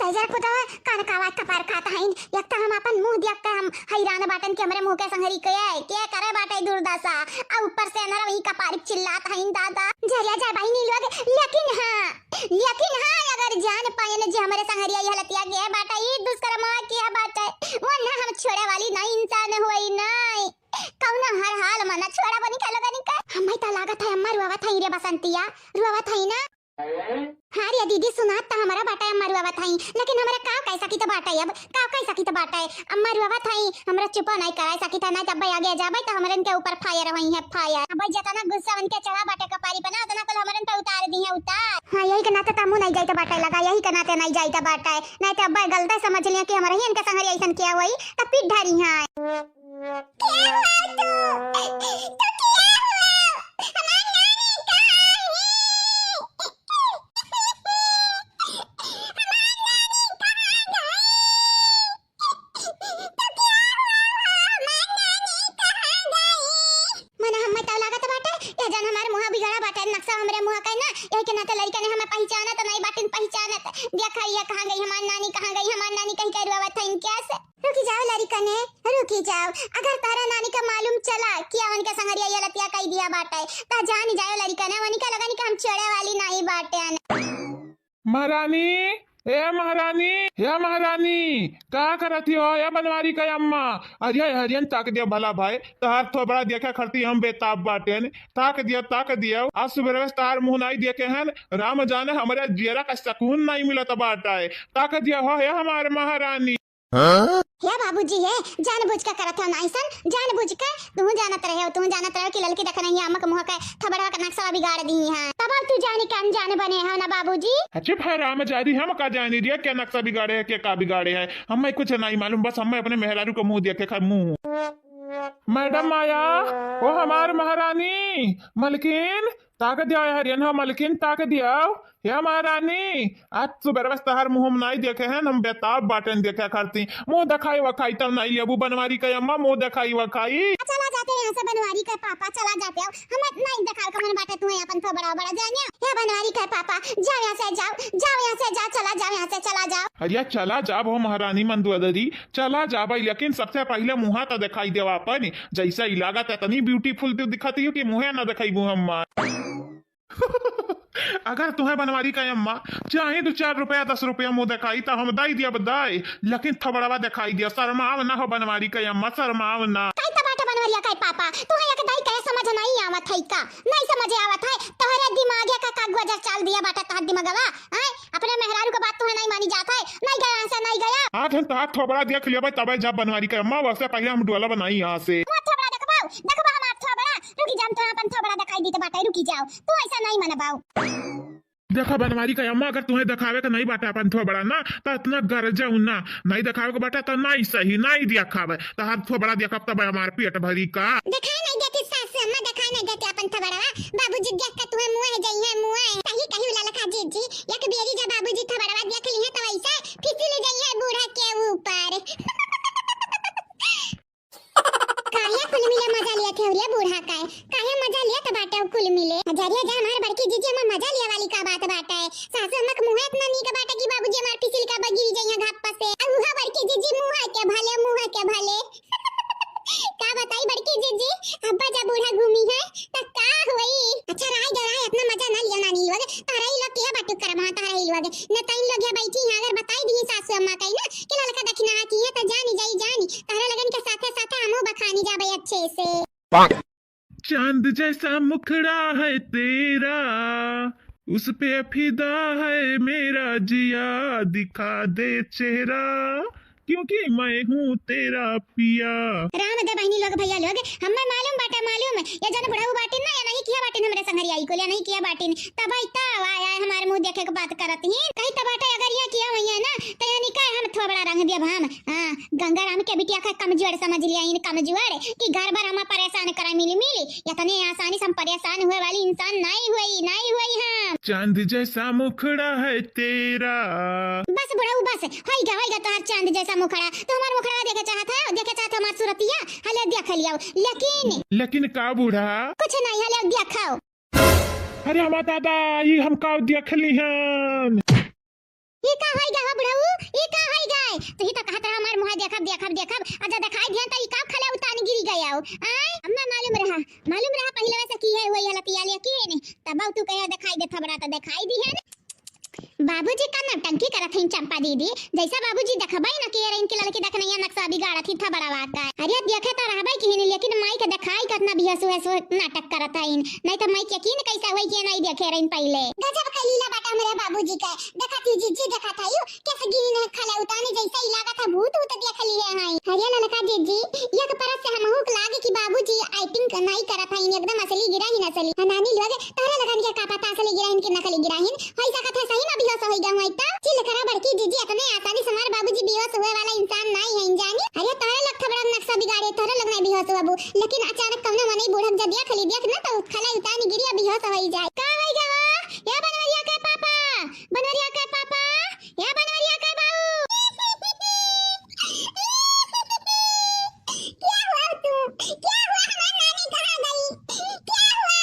तैजर खुदा कान का आवाज कपार खात हईन। एक त हम आपन मुँह देख के हम हैरान बाटन कि हमरे मुँह के संगरी के, के करे बाटे दुर्दशा। आ ऊपर से अंधरा वही कपार चिल्लात हईन दादा। झरिया जा बहिनी लोग, लेकिन हाँ, लेकिन हाँ, अगर जान पाएन जे हमरे संगरिया यह लतिया के बाटे, ई दुष्कर्म किया बाटे, वो ना हम छोड़े वाली ना इंसान होई नाई। कौनो हर हाल में ना छोड़ा बनी का लोगनी का। हमें त लागत है अम्मा रोवत हई रे बसंतिया, रोवत हई ना? हाँ रे दीदी, सुनात त हमरा बाटे अम्मा रोवत हई, लेकिन हमरा का कह सकी त बाटे, अब का कह सकी त बाटे। अम्मा रोवत हई, हमरा चुप नहीं कराए सकी त, नहीं तब आगे जाबे त हमरन के ऊपर फायर होई है, फायर। अब जितना गुस्सा उनके चढ़ा बाटे कपारी पे ना, उतना कुल हमरन पे उतार दी है, उतार। हाँ, यही के नाते त हमहू नहीं जाइत बाटे लगा, यही के नाते नहीं जाइत बाटे, नहीं त अब गलते समझ लिया कि हमरा ही इनके संग ऐसन किया होई, त पीट ढारी है। क्या हुआ तू? तू क्या हुआ? हमार नानी कहाँ है? हमार नानी कहाँ गई? तू क्या हुआ? हमार नानी कहाँ गई? मने हम्मे तौ लागत बाटे, यह जन हमार मुँह बिगड़ा बाटे, नक्शा हमरे मुँह का है ना, यही के नाते लड़का ने हमें पहचानत नहीं बाटिन, पहचानत। देखा ये कहाँ गई हमार नानी, कहाँ गई हमार नानी, कहीं के रोवत है इनके से। रुकी जाओ लड़िकने, रुकी जाओ। अगर तोहरा नानी का मालूम चला कि अवन के संगरिया ये लतिया कई दिया बाटे, त जान जाओ लड़िकने, वनी का लगन कि हम छोड़े वाली नहीं बाटे। महारानी, ए महारानी, ए महारानी, का करत हो ए बनवारी का अम्मा? अरे हरियन ताक दिया भला भाई, तहार थोबड़ा देखा खरती हम बेताब बाटेन। ताक दिया, ताक दिया, आज सुबह से तहार मुँह नहीं देखे हैं, राम जाने हमरे जियरा का सकून नहीं मिलत बाटे। ताक दिया हो हे हमार महारानी। हाँ? हे बाबूजी, हे जानबूझ के करत हो ना ऐसन, जानबूझ के। तू जानत रहे हो, तू जानत रहे हो कि ललकी देख नहीं है, अम्मा के मुँह के थबड़वा के नक्शा बिगाड़ दी है, तब अब तू जाने के अनजान बने हो ना बाबूजी। अच्छा भाई राम जारी, हम का जानी दिया क्या नक्शा बिगाड़े है, क्या का बिगाड़े है, हमें कुछ नहीं मालूम, बस हमें अपने मेहरारू को मुँह देखे खा मुँह। मैडम माया, ओ हमार महारानी, मलकिन, ताक दिया हरियन हो मलकिन, ताक दिया। हे महारानी, आज सुबह बस तहार मुँह हम नाई देखे हैं, हम बेताब बाटेन देखे खातिर। मुँह देखाई वखाई तब नाई लेबू बनवारी का अम्मा, मुँह देखाई वखाई। चला जाते यहाँ से बनवारी का पापा, चला जाते हो। हम नाई देखावे का मन बाटे तुम्हें अपन थोबड़ा बड़ा जानियो। हे बनवारी का पापा, जाओ यहाँ से, जाओ, जाओ यहाँ से, जाओ, चला जाओ यहाँ से, चला जाओ। अरे चला जाब हो महारानी मंदोदरी, चला जाब, लेकिन सबसे पहले मुँह तो देखाई देवा अपन। जैसा ही लागत है तनी beautiful तू दिखत ही हो कि मुँह ना देखाई हमार। अगर तुम्हें बनवारी का अम्मा चाहे दो चार रुपया, दस रुपया मुँह देखाई, तो हम दाई दिया बदाई, लेकिन थबड़वा देखाई दिया। शर्माव ना हो बनवारी का अम्मा, शर्माव ना। काई त बाटे बनवरिया काई पापा, तुम्हें एक दाई कहे समझ नहीं आवत है का? नहीं समझ आवत है, तोहरे दिमागे का, का गुजर चाल दिया बाटे तोहर दिमागवा, हैं? अपने मेहरारू के बात तुम्हें नहीं मानी जात है, नहीं गया यहाँ से, नहीं गया। आज हम तोहार थोबड़ा देख लेबे तबे जब बनवारी का अम्मा, वैसे पहले हम डोला बनाई यहाँ से। वो थोबड़ा देखबाऊ, देखबा हमार थोबड़ा, रुकी जाओ, तुम्हें अपन थोबड़ा दिखाई दी तो बाटे, रुकी जाओ, तू ऐसा नहीं मनबाऊ। देखा बनवारी का अम्मा, अगर तुम्हें दिखावे का नहीं बाटे अपन थोबड़ा ना, तो इतना गरजाऊ ना, नहीं दिखावे का बाटे तो नहीं सही, नहीं दिखावे, तो हाथ थोबड़ा देखब तब हमार पेट भरी का। दिखाई नहीं देती सासू अम्मा, दिखाई नहीं देती अपन थोबड़वा, बाबूजी देख के तुम्हें मुँह है जइहे मुँह है। सही कही ललका जीजी, एक बेरी जब बाबूजी थोबड़वा देख लिए तो ऐसे फिसली जइहे बूढ़ा के ऊपर। काहे कुल मिले मजा लिया थे रे बूढ़ा का है? काहे मजा लिया त बाटे कुल मिले? जरिया जा हमार बड़की जीजी, हमार मजा लिया वाली का बात बाटे? सासू अम्मा के मुँह इतना नीक बाटे कि बाबूजी हमार फिसिल का बगिरी जइहे अच्छे से। चांद जैसा मुखड़ा है तेरा, उस पे फिदा है मेरा जिया, दिखा दे चेहरा, क्योंकि मैं हूँ तेरा पिया। राम दे बहिनी लोग, भैया लोग, हमें मालूम बाटे, मालूम। ये जन बुढ़ऊ बाटिन ना, ये नहीं किया बाटिन हमरे संगरिया, ई कुल ये नहीं किया बाटिन। तब आई तब आय, आय हमारे मुँह देखे के बात करत ही। कहीं तब बाटे अगर ये किया हुई है ना, तो यानी का हम थोबड़ा रंग देब हम। हाँ, गंगाराम के बिटिया का कमजोर समझ लिया, इन कमजोर कि घर भर हमें परेशान करा मिली मिली। इतने आसानी से हम परेशान हुए वाली इंसान नहीं हुई, नहीं हुई हम। चांद जैसा मुखड़ा है तेरा। बस बुढ़ऊ, बस, होइगा, होइगा तोहार चांद जैसा मुखड़ा। तो हमार मुखड़ा देखे चाहत है, देखे चाहत है हमार सूरतिया, हले देख लियो। लेकिन लेकिन का बूढ़ा? कुछ नहीं, हले देखाओ। अरे हमार दादा, ई हम का देख लिहन? ई का होइगा हो बुढ़ऊ? ई का होइगा? तू ही तो कहत रहा हमार मुँह देखब, देखब, देखब। अच्छा देखाई दिहन त ई का खले उतानी गिरी गया हो? आय, हमें मालूम रहा, मालूम रहा पहिले से की है वही हालतिया, लेकिन तब तू कहे देखाई दे थबड़ा तो देखाई दिहन। बाबूजी का नौटंकी करत हईन चंपा दीदी, जैसा बाबूजी देखबे न के रहिन के लड़की देखनैया नक्शा बिगाड़त ही थबड़वा का। अरे देखे तो रहबे की नहीं, लेकिन माई के देखाई कितना बिहस हुए सो नाटक करत हईन, नहीं तो माई के यकीन कैसा हुई कि नहीं देखे रहिन पहिले। गजब का लीला बाटा हमरे बाबूजी का, देखा थी जीजी, देखा था यू, कैसे गिरी ने खले उतानी जैसे ही लागत है भूत उत देख लिए हैं। अरे ललका जीजी, एक परत से हमहू के लागे कि बाबूजी acting नहीं करत हईन, एकदम असली गिरा ही नसली। हाँ नानी लोग, तोहरे लगन के का पता असली गिराहिन कि नकली गिराहिन? होई सकत है सही में बेहोश होई गए होई त। चिल करा बड़की जीजी, इतने आसानी से हमार बाबूजी बेहोश हुए वाला इंसान नाई है जानी। अरे तोहरे लोग थबड़ा नक्शा बिगाड़े, तोहरे लोग नहीं बेहोश हुआ बू, लेकिन अचानक कौनो मनई बूढ़क जब देख ली, देख ना तो खला उतानी गिरी और बेहोश होई जाए। का होई गवा? या बनवरिया के पापा, बनवरिया के पापा, या बनवरिया के बाऊ। क्या हुआ तू? क्या हुआ? हमार नानी कहाँ गई? क्या हुआ?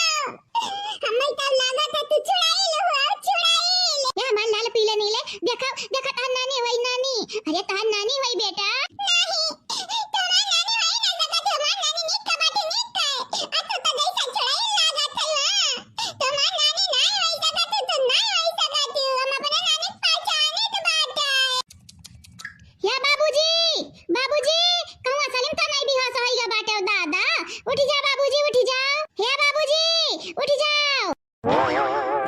हमें तो लागत है तू चुड़ैल हो, चुड़ैल। ये हमार लाल पीले नीले, देखो, देखो तोहार नानी वही नानी। अरे तोहार नानी वही बेटा। नहीं, तोहार नानी वही ना सकत, हमार नानी नीक का बाटे, नीक का। आ तू तो जैसा चुड़ैल लागत है, हाँ। तोहार नानी ना वही सकत, तू ना वही सकत, हम अपने नानी के पहचाने तो बाटे। या बाबूजी, बाबूजी, कहूँ असलिम तो नहीं बेहोश होइगा बाटे दादा? उठ जा बाबूजी, उठ जाओ। हे बाबूजी, उठ जाओ।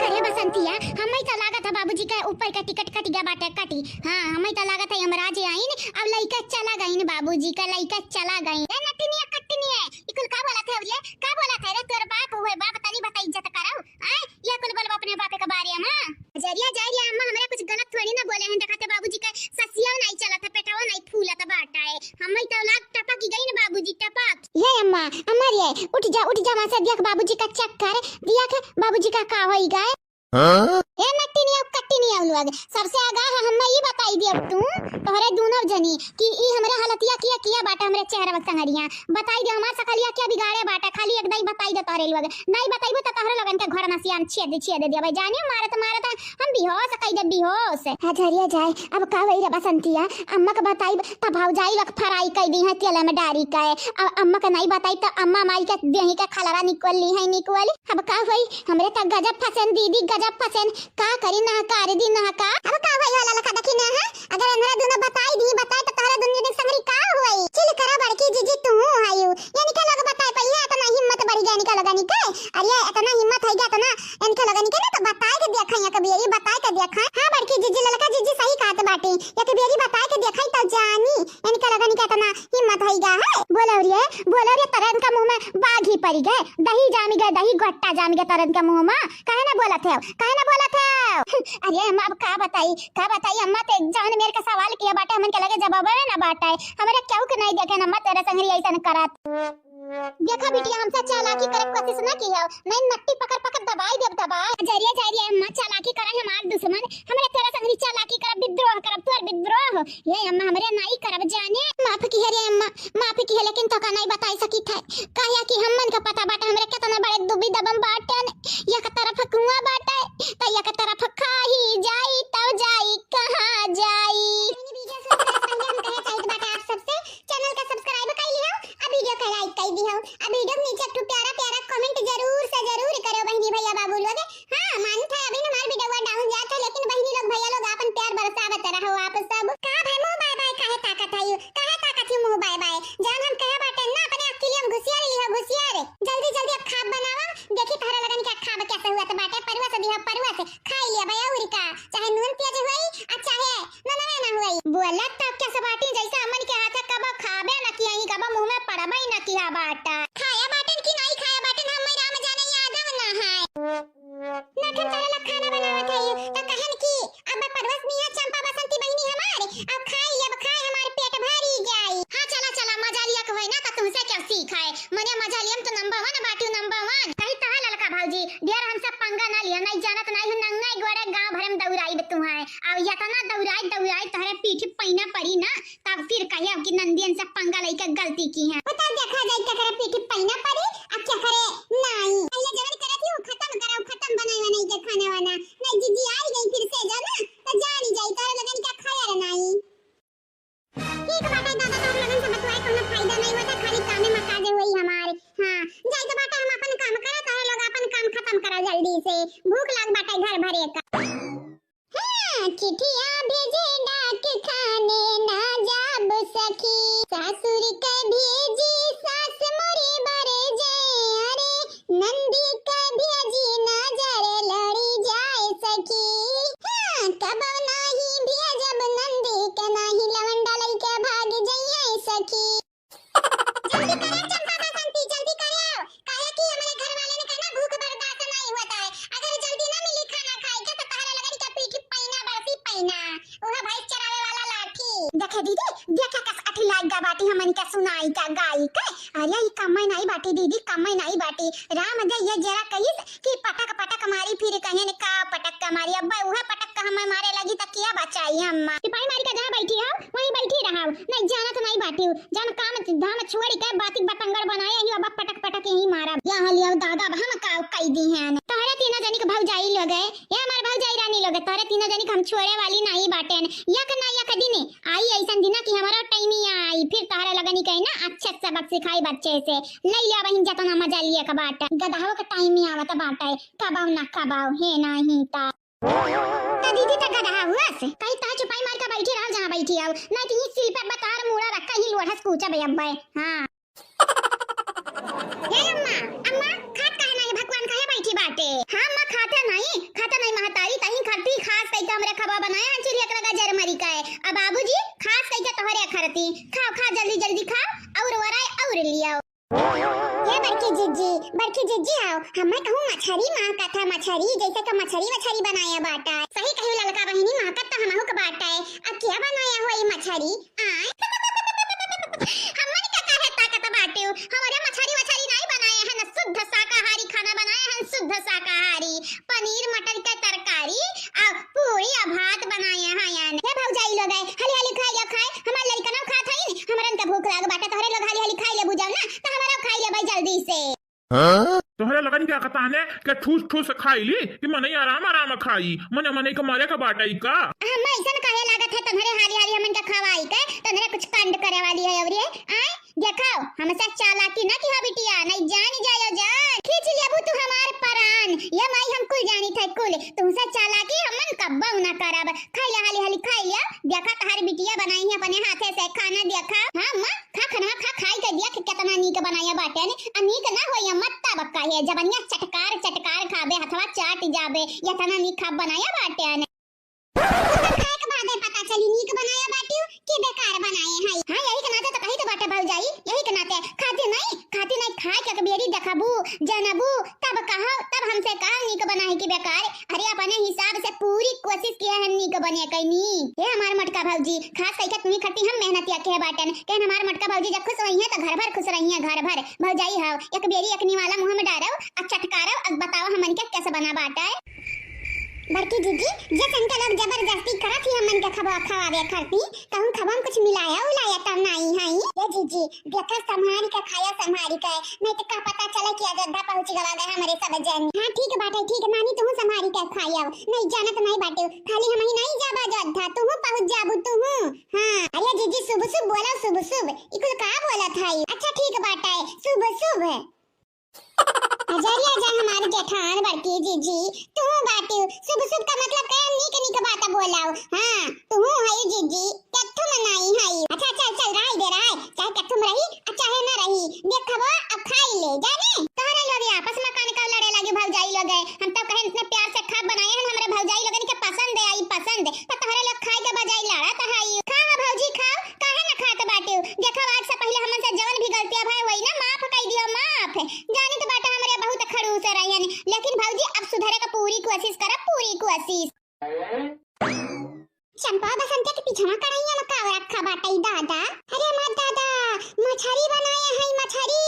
करे बसंतिया, हमें तो लागत है बाबूजी के ऊपर का टिकट कट गया बाटे, कटी। हाँ, हमें तो लागत है यमराज आइन, अब लइका चला गइन बाबूजी का, लइका चला गइन। ए नटिनिया, कटिनिया, ई कुल का बोलत है रे? का बोलत है रे? तोर बाप हुए बाप, तनी बता इज्जत करो। आय, ये कुल बोलबो अपने बापे के बारे में। जरिया, जरिया अम्मा, हमरा कुछ गलत थोड़ी ना बोले हैं। देखा तो बाबूजी का ससिया नहीं चलत है, पेटवा नहीं फूलत बाटा है। हमें तो लाग टपक गई ना बाबूजी, टपक। ये अम्मा, अम्मा रे, उठ जा, उठ जा वहाँ से, देख बाबूजी का चक्कर, देख बाबूजी का का होई गए। हाँ? ए नट्टी नहीं आओ, कट्टी नहीं आओ लोग, सबसे आगा है हमें ये बताई दिया तू, तोहरे दोनों जनी कि ई हमरे हालतिया किया, किया बाटा हमरे चेहरा संगरिया। बताई दे, हमार सकलिया क्या बिगाड़े बाटा, खाली एक दाई बताई दे तोहरे लोग। नहीं बताइबू तो तोहरे लोगन के घर नसिया में छेद, छेद देबे। जानियो मारत, मारत हम बेहोश कई दे, बेहोश। हाँ, झरिया जाए, अब का होई रे बसंतिया? अम्मा के बताइब, तब भौजाई लोग fry कई दी है तेल में डारी के। अब अम्मा के नहीं बताई तो अम्मा माई के देही के खलरा निकल ली है, निकल। अब का होई? हमरे तो गजब फसेन दीदी, गजब फसेन। का करी, नहका रे दी, नहका। अब का होई होला लखा देखी ना, हाँ? अगर इनहरा दोनों बताई दी, बताई तो तोहरे दुनिया के संगरी का होई? चिल करा बड़की जीजी, तू हूँ आयु। ये निका लोग बताए पइहे, इतना हिम्मत बढ़ी गया निका लोगन के। अरे इतना हिम्मत होई गया, इतना इनके लोगन के ना तो बताए के देखा, एक बेरी बताए के देखा। हाँ बड़की जीजी, ललका जीजी सही कहत बाटी, एक बेरी बताए के देखा तो जानी इनके लोगन के इतना हिम्मत होई गया है। बोलो रे, बोलो रे, तरन का मुँह में बाघ ही पड़ी गए, दही जामी गए, दही गोट्टा जामी गए तरन का मुँह में। काहे ना बोलत है, काहे ना बोलत है? अरे अम्मा, अब का बताई, का बताई अम्मा, ते जौन मेरे का सवाल किया बाटे, हमन के लगे जवाबे ना बाटे। हमरे केहू के नहीं देखे अम्मा, तेरे संगरी ऐसन करत। देखा बिटिया, हमसे चालाकी करे के कोशिश ना किहो, नहीं नट्टी पकड़ पकड़ दबाई देब, दबाई। जरिया जरिया अम्मा, चालाकी करे हमार दुश्मन, हमरे तेरे संगरी चालाकी करब, विद्रोह करब, तोर विद्रोह। ये अम्मा, हमरे नहीं करब जाने। माफ किहे रे अम्मा, माफ किहे, लेकिन तोका नहीं बताई सकित है, काहे कि हमन का पता बाटे हमरे कितना बड़े दुविधा में बाटन। एक तरफ कुआं बाटे, त एक तरफ खाही जाई, तब जाई कहाँ जाई। बहिनी, video शुरू करे से पहले हम कहे चाहित बाटे आप सबसे, channel का subscribe कर लिहो, आ video का like कर दिहो, आ video के नीचे एक ठो प्यारा प्यारा comment जरूर से जरूर करो बहिनी भैया बाबू लोग। हाँ, मानत है अभी हमार video down जात है, लेकिन बहिनी लोग भैया लोग आपन प्यार बरसावत रहो आप सब। का भाई मुँह बाय बाय काहे ताकत है यू? काहे ताकत है मुँह बाय बाय? जान हम कहे बाटे ना अपने अकेले हम घुसी इनसे पंगा लइके गलती किहे। बता, देखा जाई केकरे पीठी पैना पड़ी, आ केकरे नाई। पहिले जवन करत ही, वो खतम करा, वो खतम बनाई वनाई के खाना वाना। नहीं, जीजी आई गई फिर से जाना, तो जानी जाई, तोरे लगन का खाया रे नाई। ठीक बाटे दादा, तोहरे लगन से बतुआए कौनो फायदा नहीं होता, खाली कामे में काजे होई हमारे। हाँ, जाए के बाटे, हम अपन काम करा, तोहरे लोग अपन काम खतम करा जल्दी से, भूख लाग बाटे घर भरे का। हाँ, चिट्ठिया भेजे डाक खाने ना जाब सखी, सासुर के भेजी सास मोरी बर जाए, अरे नंदी के भेजी नजर लड़ी जाए सखी। हाँ, कबो नाही भेजब नंदी के, नाही लवंडा लइके भाग जइहे सखी। जल्दी करे चंपा बसंती, जल्दी करे, काहे कि हमरे घर वाले ने कहना भूख बर्दाश्त नहीं होता है, अगर जल्दी ना मिली खाना खाए के तो तहरे लगन के पीठी पैना बरसी पैना, उहे भैंस चरावे वाला लाठी। देखे दीदी, देखे कस अठी लाग गा बाटी हमन के सुनाई का गाई के। अरे ई कम्मे नहीं बाटी दीदी, कम्मे नहीं बाटी। राम जइया जरा कहिस कि पटक पटक मारी, फिर कहेन का पटक के मारी। अब्बा उहे पटक के हमें मारे लगी त किया बचाई हम? सिपाही मारी का जहाँ बैठी हो, वहीं बैठी रहो। नहीं जानत नहीं बाटी हो। जन काम धाम छोड़ के बातिक बतंगड़ बनाए ही, अब पटक पटक यही मारा। या हलिया दादा, अब हम का कई दी हैं। तोहरे तीनों जनी के भौजाई लोग है, ये हमारे भौजाई रानी लोग है, तोहरे तीनों जनी के हम छोड़े वाली नहीं बाटेन। यक ना यक दिन आई ऐसन दिना कि हमारा टाइमिया आई, फिर तोहरे लगनी कही ना अच्छे सबक सिखाई बच्चे से। ले लिया बहिन, जतना मजा लिए के बाटे, गदहो के टाइम ही आवत बाटे, कबाऊ ना कबाऊ, हे नाही ता। तो दीदी तो गदहा हुआ से, कहीं ता चुपाई मार के बैठी रहो जहाँ बैठी आओ, नहीं तो ये सिल पे बतार मूड़ा रखा ही लोढ़स कूचा बे अब्बे। हाँ। हे अम्मा, अम्मा, खात काहे नहीं भगवान काहे बैठी बाटे? हाँ अम्मा, खाते नहीं, खाते नहीं महतारी, तहीं खरती खास कई के हमरे खबा बनाए हैं, चिड़िया के लगा जर मरी का है। अब बाबूजी, खास कई के तोहरे खरती, खाओ, खाओ, जल्दी, जल्दी खाओ, और वराए और लियाओ। हे बड़की जिज्जी, बड़की जिज्जी आओ, हमें कहूँ मछरी माँ कथा मछरी, जैसे का मछरी वछरी बनाया बाटा। सही कही ललका बहिनी, माँ का तो हमहू के बाटा है। अब क्या बनाया हो ई मछरी? आय? हमन का काहे ताकत बाटे? हमरे मछरी वछरी नहीं बनाए हैं, न शुद्ध शाकाहारी खाना बनाए हैं, शुद्ध शाकाहारी। पनीर मटर के तरकारी, आ पूरी आ भात बनाए हैं याने। हे भौजाई लोग है, हाली हाली खाए या खाए, हमार लड़कनों खात हईन, हमरन के भूख लाग बाटे, तोहरे लोग हाली हाली खाए ले बुझाओ ना, तो हमारा खाए ले भाई जल्दी से। तोहरे लगन क्या कहता है कि ठूस ठूस खाई ली कि मनई आराम आराम खाई, मने मनई के मारे के बाटे का? हम ऐसन काहे लागत है तोहरे हाली हाली हमन के खवाई के, तोहरे कुछ कांड करे वाली है अवरी है, आय? देखो, हमसे चालाकी ना किहो बिटिया, नहीं जान जायो जान। खींच लेबू तू हमार परान, ये माई हम कुल जानी थे कुल। तुमसे चालाकी हमन कब्बो ना करब। खाई ले हाली हाली खाई ले। देखा तहार बिटिया बनाई है अपने हाथे से खाना देखा। हाँ माँ, खा खनवा खा, खाई के देख केतना नीक बनाया बाटे ने। आ नीक ना होई अम्मा तब का है, जबनिया चटकार चटकार खाबे, हथवा चाट जाबे, एतना नीक खा बनाया बाटे ने। ओकर खाए के बादे पता चली नीक बनाया बाटियो कि बेकार बनाए हई। हाँ, यही के नाते तो कही तो बाटे भौजाई, यही के नाते खाते नहीं, खाते नहीं, खाए के एक बेरी देखबू, जानबू, तब कहो, तब हमसे कहो नीक बनाए कि बेकार। अरे अपने हिसाब से पूरी कोशिश किया है नीक बने कहीं नी। हे हमार मोटका भौजी, खास कही के तुम्ही खट्टी हम मेहनतिया के बाटन, कहन हमार मोटका भौजी जब खुश रही है तो घर भर खुश रही है, घर भर। भौजाई हव, एक बेरी एक निवाला मुँह में डारव, आ चटकारव, अब बताओ हमन के कैसे बना बाटे। बड़की जीजी, जे संख्या लोग जबरदस्ती करत ही हमन के खबा खवावे खरती, कहूँ खबा में कुछ मिलाया उलाया त नाई हई। ये जीजी, देखा संभारी के खाया संभारी के, नहीं तो का पता चले कि अयोध्या पहुँच गवा गए हमरे सब जन। हाँ ठीक बाटे, ठीक नानी, तुहू संभारी के खाया, नहीं जानत नहीं बाटे, खाली हम ही नहीं जाबा अयोध्या, तुहू पहुँच जाबू तुहू। हाँ, अरे जीजी शुभ शुभ बोला, शुभ शुभ, इकुल का बोलत हई? अच्छा ठीक बाटे, शुभ शुभ। अजरिया जा हमार जेठान बड़की जीजी, तू बाटू। शुभ शुभ का मतलब का नीक नीक बात बोलाओ। हाँ, तू हई जीजी, कत्थुम नाई हई। अच्छा चल चल, रही दे रही, चाहे कत्थुम रही, आ चाहे ना रही। देखबो अब खाई ले, जाने? तोहरे लोग आपस में कान का लड़े लागे भौजाई लोग है। हम तो कहे इतने प्यार से खा बनाए हैं, हमरे भौजाई लोगन के पसंद है, आई पसंद। तो तोहरे लोग खाए के बजाय लड़त हई। खा भौजी खाओ, काहे ना खात बाटू? देखो, आज से पहिले हमन से जवन भी गलतियां भय होई ना, माफ कई दियो, माफ। जानित बाटे हमरे बहुत खड़ूस रहन, लेकिन भौजी अब सुधरे का पूरी कोशिश करब, पूरी कोशिश। चंपा बसंती के पीछवा कढ़ाइया में का रखा बाटे दादा? अरे हमार दादा, मछरी बनाए हई, मछरी।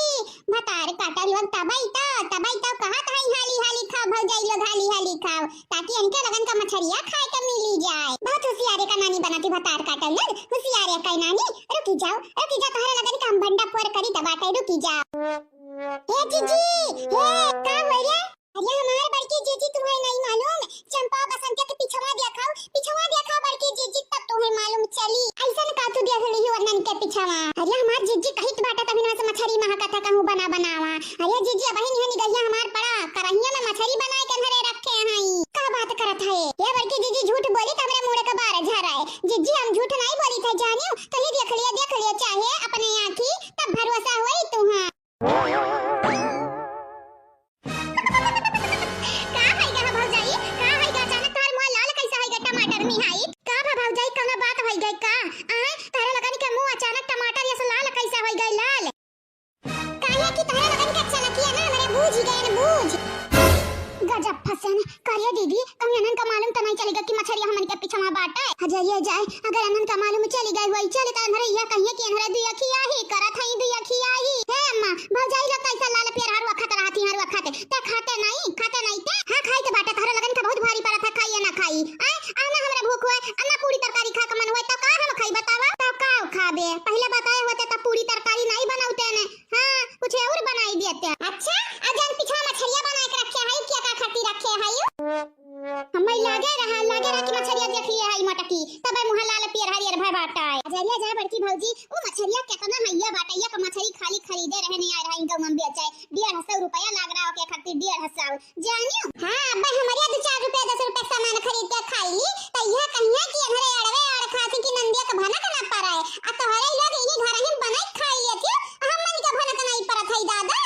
भतार काटा लोग तबई तो, तबई तो कहत हई हाली हाली खाओ भौजाई लोग, हाली हाली खाओ। ताकि इनके लगन का मछरिया खाए के मिली जाए। बहुत होशियारे का नानी बनाती भतार काटल लोग, होशियारे का नानी। रुकी जाओ, रुकी जाओ, तोहरे लगन का हम भंडा फोर करी दबा के रुकी जा। हे जीजी, हे, का हुआ रे? अरे हमार बड़की जीजी, तुम्हें नहीं मालूम? चंपा बसंतिया के पिछवा देखा, पिछवा देखा बड़की जीजी, तब तुम्हें मालूम चली। ऐसन का तू देख ली हो नन के पिछवा? अरे हमार जीजी कहित बाटे तभी ना से मछरी महकत है कहूँ बना बनावा। अरे जीजी, अबही निहन गइया हमार पड़ा, करहिया में मछरी बनाए के अंधरे रखे हई। का बात करत है? ये बड़की जीजी झूठ बोली त हमरे मुड़े के बार झराए। जीजी हम झूठ नहीं बोली थे जानियो, तही देख लिया, देख लिया चाहे अपने आँखी, तब भरोसा होई तुहाँ। का है गा भौजाई? का है गा? अचानक तोहर मुँह लाल कैसा है गा टमाटर निहाई? का बा भौजाई, कौनो बात है गा का? आय, तोहरे लगन के मुँह अचानक टमाटर जैसे लाल कैसा है गा लाल? काहे कि तोहरे लगन के चलकिया ना हमरे बूझ गए न बूझ। गजब फसन। करे दीदी, कहूँ अनहन का मालूम त नहीं चलेगा कि मछरिया हमन के पिछवा बाटे? हजरिया जाए, अगर अनहन का मालूम चली गई होई, चले त अनहरे यह कहिए कि अनहरे दुई अखिया ही करत हई, दुई अखिया ही। हे अम्मा, भौजाई लोग कैसा लाल पियर हर वखत रहत ही, हर वखत। ते खाते नहीं, खाते नहीं ते? हाँ, खाई त बाटे, तोहरे लगन का बहुत भारी परत है, खाइए ना खाई। आय, आ ना हमरे भूख होए, आ ना पूरी तरकारी खा के मन होए, तो का हम खाई बतावा? तो का खाबे? पहले बताए होते त पूरी तरकारी नहीं बनौते ने। हाँ, कुछ और बनाई देते। अच्छा, आ जान पिछवा मछरिया बना के रखे हई, क्या का खातिर रखे हई? हमें लागे रहा, लागे रहा कि मछरिया देख लिए हई मटकी, तब मुँह लाल पियर हरियर भय बाटा है। अजरिया जा बड़की भौजी, वो मछरिया कितना हैया बाटा, एक मछरी खाली खरीदे रहे नहीं आ रहा, इनका मन बेचाए, डेढ़ सौ रुपया लाग रहा ओके खातिर, डेढ़ सौ। जानियो? हाँ, अब हमारे दो चार रुपया, दस रुपया सामान खरीद के खाई ली, तो यह कहिया कि हमारे अड़वे अड़ खाती कि नंदिया का भनक ना पड़े, आ तोहरे लोग इन्हीं घर ही बनाई खाई लेती, हमन का भनक नहीं पड़त है दादा।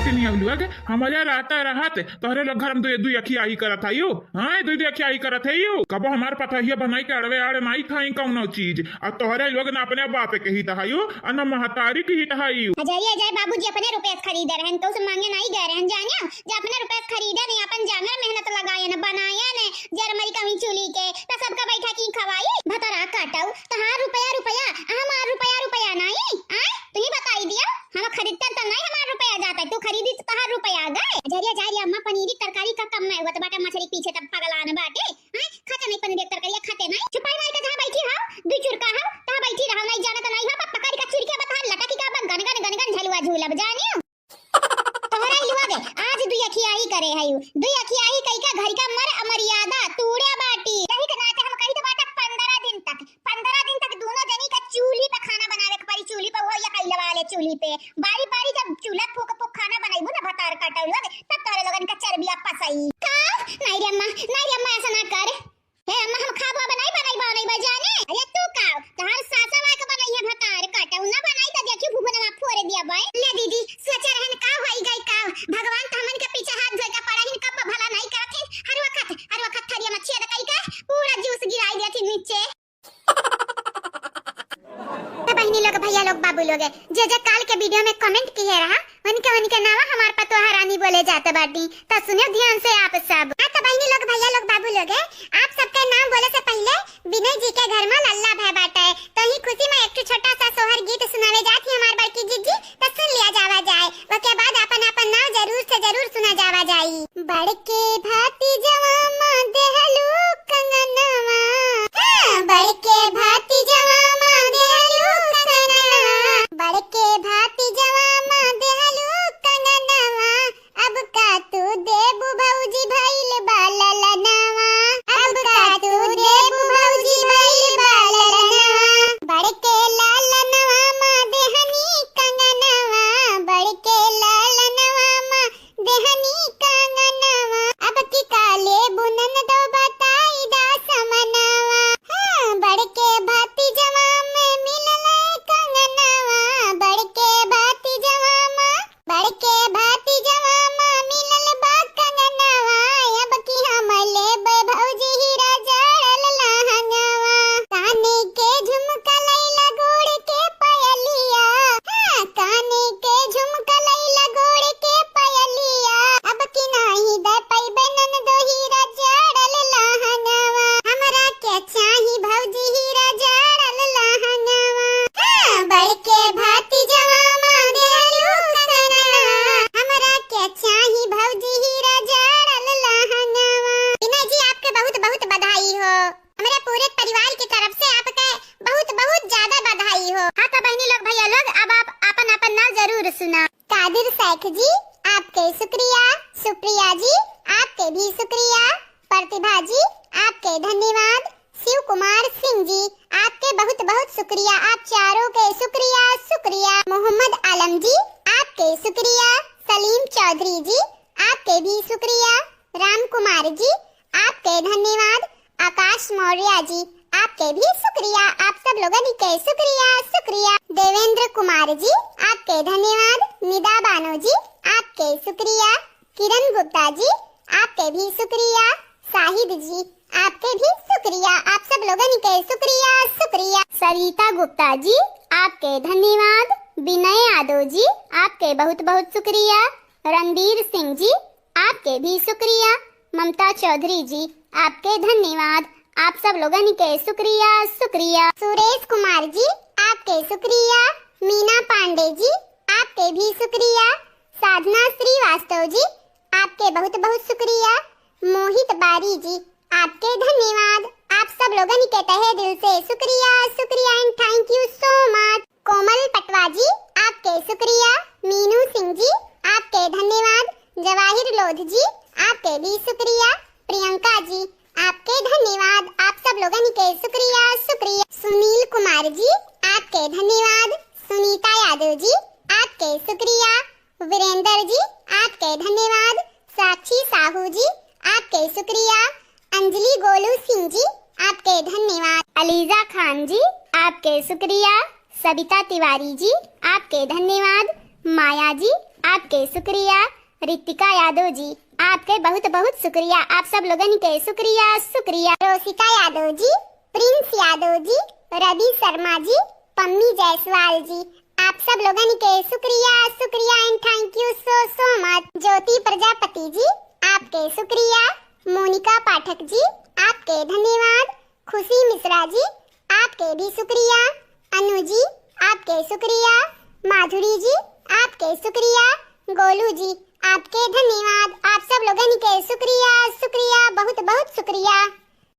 तीन लोग हमारे रहता रहत, तोहरे लोग घर में दुई दुई अखियाही करत हइयो। हाँ, दुई दुई अखियाही करत हइयो। कबो हमार पतहिया बनाई के अड़वे आड़ नाई खाई कौनो चीज। आ तोहरे लोग ना अपने बाप के हित हइयो, आ ना महतारी के हित हइयो। अजय, अजय बाबूजी अपने रुपये से खरीदे रहन, तो से मांगे नाई गए रहन, जानियो? जे अपने रुपये से खरीदे नहीं, अपन जांगर मेहनत लगाए न, बनाए न, जरमरी कहीं चूल्ही के, तो सबका बैठा की खवाई, भतरा काटऊ, तहार रुपया रुपया, हमार रुपया रुपया नाई, आय? तू ही बताई दिया, हम खरीदते तो नहीं हमार रुपया जाता, तू खरीदी तो तहार रुपया गए। अजरिया जा रे अम्मा, पनीरी तरकारी का कम में हुआ, तो बाटे मछली पीछे तब पगलान बाटे, हैं? खाते नहीं पनीर एक तरकारी, खाते नहीं। छुपाई मार के जहाँ बैठी हो, दुई चुरका हो, तहाँ बैठी रहो, नहीं जाना तो नहीं हो, पकड़ के चुरके बता लटकी का बा, गन गन गन गन झलुआ झूलब जानियो। तोहरा इलवा दे, आज दुई अखियाही करे है यू, दुई अखियाही कई का घर का मर अमर्यादा तूड़े बाटी। यही के नाते हम कही तो बाटा पंद्रह दिन तक, पंद्रह दिन तक दोनों जनी का चूल्ही पे खाना बनावे के पड़ी, चूल्ही पे वो या कई लगा ले चूल्ही पे, बारी बारी जब चूल्हा फूक फूक खाना बनाइबू ना भतार काटल लोग, तब तोहरे लोगन का चर्बिया पसई। का? नहीं रे अम्मा, नहीं रे अम्मा, ऐसा ना कर। हे अम्मा, हम खाबो बनाई बनाई बनाई बा जाने। अरे तू का? तहार सासा वा के बनाई है भतार काटा, ना बनाई तो देखियो फुफुनवा फोड़ दिया बाई। ले दीदी, सोचे रहन का होई गई का? भगवान तो हमन के पीछे हाथ धोए के पड़ा हिन, कब भला नहीं करत हिन। हर वक्त, हर वक्त थरिया में छेद कई के पूरा जूस गिराई देती नीचे। तो बहिनी लोग, भैया लोग, बाबू लोग, जे जे काल के वीडियो में कमेंट किए रहा, उनके उनके नावा हमार पतोहा रानी बोले जात बाटी। तो सुनो ध्यान से आप सब। हाँ, तो बहिनी लोग, भैया लोग, बाबू लोग, आप सबके नाम बोले से पहले विनय जी के घर में लल्ला भय बाटे, तो ही खुशी में एक ठो छोटा सा सोहर गीत सुनावे जात ही हमार बड़की जीजी, तो सुन लिया जावा जाए। ओके बाद अपन अपन नाम जरूर से जरूर सुना जावा जाई। बड़के भाती जवामा देहलू कंगनवा। हाँ, बड़के भाती जवामा देहलू कंगनवा। बड़के भाती जवामा देहलू कंगनवा। अब का तू देबू भौजी भइल बा ललनवा। अब का तू देबू भौजी भइल बा ललनवा। हाँ तो बहिनी लोग, भैया लोग, अब आप आपन आपन नाव जरूर सुना। कादिर शेख जी, आपके शुक्रिया। सुप्रिया जी, आपके भी शुक्रिया। प्रतिभा जी, आपके धन्यवाद। शिव कुमार सिंह जी, आपके बहुत बहुत शुक्रिया, आप चारों के शुक्रिया, शुक्रिया। मोहम्मद आलम जी, आपके शुक्रिया। सलीम चौधरी जी, आपके भी शुक्रिया। राम कुमार जी, आपके धन्यवाद। आकाश मौर्य जी, आपके भी शुक्रिया, आप सब लोगन के शुक्रिया, शुक्रिया। देवेंद्र कुमार जी, आपके धन्यवाद। निदा बानो जी, आपके शुक्रिया। किरण गुप्ता जी, आपके भी शुक्रिया। शाहिद जी, आपके भी शुक्रिया, आप सब लोगन के शुक्रिया, शुक्रिया। सरिता गुप्ता जी, आपके धन्यवाद। विनय यादव जी, आपके बहुत बहुत शुक्रिया। रणबीर सिंह जी, आपके भी शुक्रिया। ममता चौधरी जी, आपके धन्यवाद, आप सब लोगन के शुक्रिया, शुक्रिया। सुरेश कुमार जी, आपके शुक्रिया। मीना पांडे जी, आपके भी शुक्रिया। साधना श्रीवास्तव जी, आपके बहुत बहुत शुक्रिया। मोहित बारी जी, आपके धन्यवाद, आप सब लोगन के तहे दिल से शुक्रिया, शुक्रिया and thank you so much। कोमल पटवा जी, आपके शुक्रिया। मीनू सिंह जी, आपके धन्यवाद। जवाहिर लोध जी, आपके भी शुक्रिया। प्रियंका जी, आपके धन्यवाद, आप सब लोगन के शुक्रिया, शुक्रिया। सुनील कुमार जी, आपके धन्यवाद। सुनीता यादव जी, आपके शुक्रिया। वीरेंद्र जी, आपके धन्यवाद। साक्षी साहू जी, आपके शुक्रिया। अंजलि गोलू सिंह जी, आपके धन्यवाद। अलीजा खान जी, आपके शुक्रिया। सबिता तिवारी जी, आपके धन्यवाद। माया जी, आपके शुक्रिया। रितिका यादव जी, आपके बहुत बहुत शुक्रिया, आप सब लोगन के शुक्रिया, शुक्रिया। रोशिका यादव जी, प्रिंस यादव जी, रवि शर्मा जी, पम्मी जायसवाल जी, आप सब लोगन के शुक्रिया, शुक्रिया and thank you so so much। ज्योति प्रजापति जी, आपके शुक्रिया। मोनिका पाठक जी, आपके धन्यवाद। खुशी मिश्रा जी, आपके भी शुक्रिया। अनु जी, आपके शुक्रिया। माधुरी जी, आपके शुक्रिया। गोलू जी, आपके धन्यवाद, आप सब लोगन के शुक्रिया, शुक्रिया, बहुत बहुत शुक्रिया।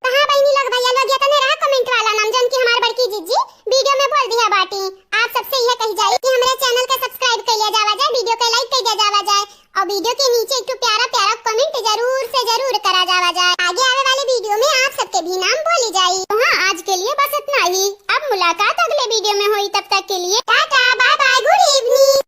तो हाँ बहिनी लोग, भैया लोग, ये तने रहा comment वाला नाम, जौन कि हमार बड़की जिज्जी video में बोल दिया बाटी। आप सबसे यह कही जाए कि हमरे channel के subscribe कर लिया जावा जाए, video के like कर दिया जावा जाए और video के नीचे एक ठो प्यारा प्यारा comment जरूर से जरूर करा जावा जाए। आगे आवे वाले video में आप सबके भी नाम बोली जाई। तो हाँ, आज के लिए बस इतना ही। अब मुलाकात अगले video में होई, तब तक के लिए टाटा, bye bye, good evening।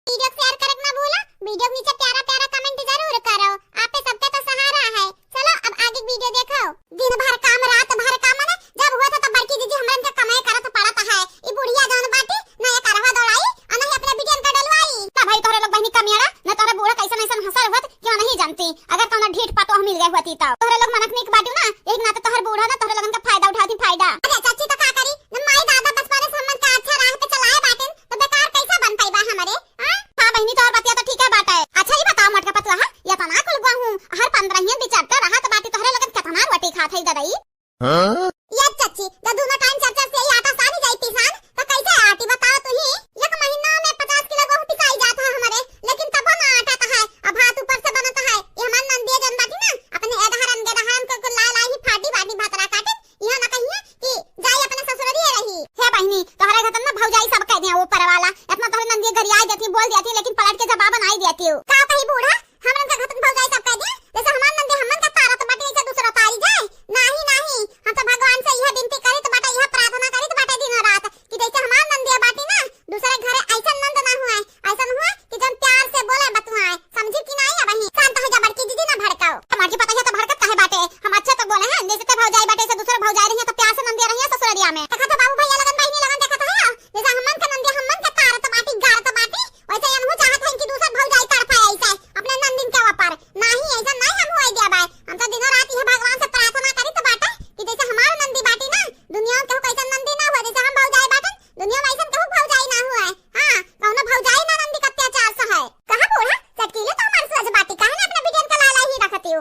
Video share करे के ना भूला, video के नीचे प्यारा प्यारा comment जरूर करो, आपे सबके तो सहारा है। चलो अब आगे video देखो। दिन भर काम, रात भर काम, माने जब हुआ था तब बड़की जिज्जी हमरन के कमाए करत पड़त है। ई बुढ़िया जौन बाटी, ना ये करवा दौड़ाई और ना ही अपने बिटियन का डलवाई। ना भाई तोहरे लोग बहिनी कमियाड़ा, ना तोहरे बूढ़ा कैसन ऐसन हंसर हुआ कि नहीं जानती। अगर कौनो ढीठ पतोह मिल गए होती तो। तोहरे लोग मनक नीक बाटियो ना, एक नाते तोहर बूढ़ा ना तोहरे लोगन का फायदा उठाती फायदा। अरे चाची तो का करी, जब माई दादा बचपने से हमन का अच्छा राह पे चलाए बाटिन, तो बेकार कैसे बन पाई बा हमरे, हाँ? हाँ बहिनी, तोहर बतिया तो ठीक है बाटे। अच्छा ये बताओ मोटका पतुआ, हाँ? ये तना कुल गहूँ हर पंद्रहियन बिचरते रहत बाटी, तोहरे लोगन केतना रोटी खात है ददई? हाँ? ये चाची, जब दोनों time चर चर से ही आटा सानी जाई पिसान, तो कैसे आटी बताओ तू ही? एक महीना में पचास किलो गहूँ पिसाई जात है हमरे, लेकिन तबो ना आटा तो है, अब भात ऊपर से बनत है। ये हमार नंदिया जन बाटी ना, अपने एदहरन गेदहरन को, को ला लाई ही फाटी बाटी भतरा काटे, यह ना कहिए कि जाई अपने ससुररिये रही। हे बहिनी, तोहरे घर ना भौजाई सब कह दिया ऊपर वाला, इतना तोहरे नंदिया गरियाई देती, बोल देती, लेकिन पलट के जवाब बनाई देती। का कही बूढ़ा, हमरन का घटक भौजाई सब कह दे, जैसे हमार नंदे हमन का तारत बाटे, वैसे दूसरा तारी जाए। नाही, नाही, हम तो भगवान से यह विनती करित बाटे, यह प्रार्थना करित बाटे दिनों रात कि जैसे हमार नंदिया बाटी ना, दूसरे घरे ऐसा नंद ना हुए, ऐसा हुए कि जन प्यार से बोले बतुआए, समझी कि नाही? अब ही शांत हो जा बड़की दीदी, ना भड़काओ। हमार जी पता है तो भड़कत काहे बाटे, हम अच्छे तो बोले हैं, जैसे ते भौजाई बाटे से दूसरे भौजाई रही है तो प्यार से नंदिया रही है ससुररिया में। देखा तो बाबू भैया लगन बहिनी लगन देखा तो है, जैसे हमन का नंदिया हमन का तारत बाटी, गारत बाटी, वैसे यनहु चाहत हन कि दूसर भौजाई तड़फे ऐसे अपने नंदिन के ऊपर। नाही, ऐसा नाही हम होए देबे। हम तो दिनों रात यह भगवान से प्रार्थना करी तो बाटे कि जैसे हमार नंदी बाटी ना, दुनिया में केहू कैसन नंदी ना हुआ, जैसे हम भौजाई बाटन, दुनिया में ऐसन केहू भौजाई ना हुआ। हाँ, कौनो भौजाई ना नंदी का अत्याचार सहे। कहाँ बूढ़ा, चटकीले तो हमार सोच बाटी, काहे ना अपने बिटियन का लाला ही रखती हो?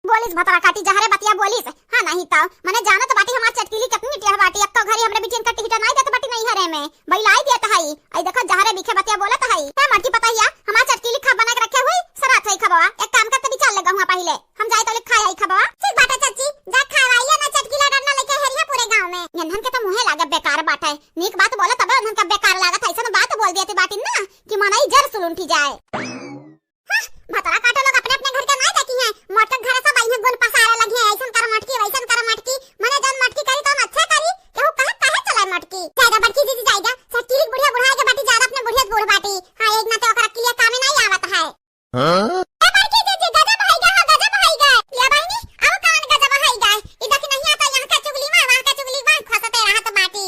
बोलिस भतरा काटी जहरे बतिया बोलिस। हाँ, नहीं तो मने जानत बाटी हमार चटकीली कितनी टेढ़ बाटी। अब तो घरी हमरे बिटियन का टिकट नहीं देत बाटी नहीं हरे में, बैलाई देत हई। आई देखो जहरे बिखे बतिया बोलत हई। हे मोटकी पतहिया, हमार चटकीली खा बना के रखे हुई, सरात हई खबवा। एक काम कर, तनी चल ले गहुआ पहिले, हम जाई तो ले खाए आई खबवा। ठीक बाटे चाची, जा खाए आइए ना, चटकीला डरना लेके हेरिया पूरे गाँव में। यंधन के तो मुँहे लागे बेकार बाटे। नीक बात बोला तबे उन्हन का बेकार लागत है, ऐसन बात बोल दिया बाटिन ना कि मनई जर सुलुंठी जाए। हाँ, भतरा काटो लोग अपने अपने घर के नाई देखी हैं, मोटका घर सब आई हैं गुन पसारे लगी हैं, ऐसन कर मटकी, वैसन कर मटकी, मने जौन मटकी करी तौन अच्छा करी, केहू कहे काहे चला मटकी। जाएगा बड़की दीदी जाएगा, सब टिरिक बुढ़िया बुढ़ाए के बाटी, ज्यादा अपने बुढ़िया से बूढ़ बाटी। हाँ, एक ना तो ओकरा के लिए कामे नाई आवत है। हाँ? ए बड़की दीदी, गजब है गा, हाँ, गजब है गा। या बहिनी, अब कौन गजब है गा? ई देखी नहीं आता, यहाँ का चुगली माँ, वहाँ का चुगली माँ, खोसते रहत बाटी।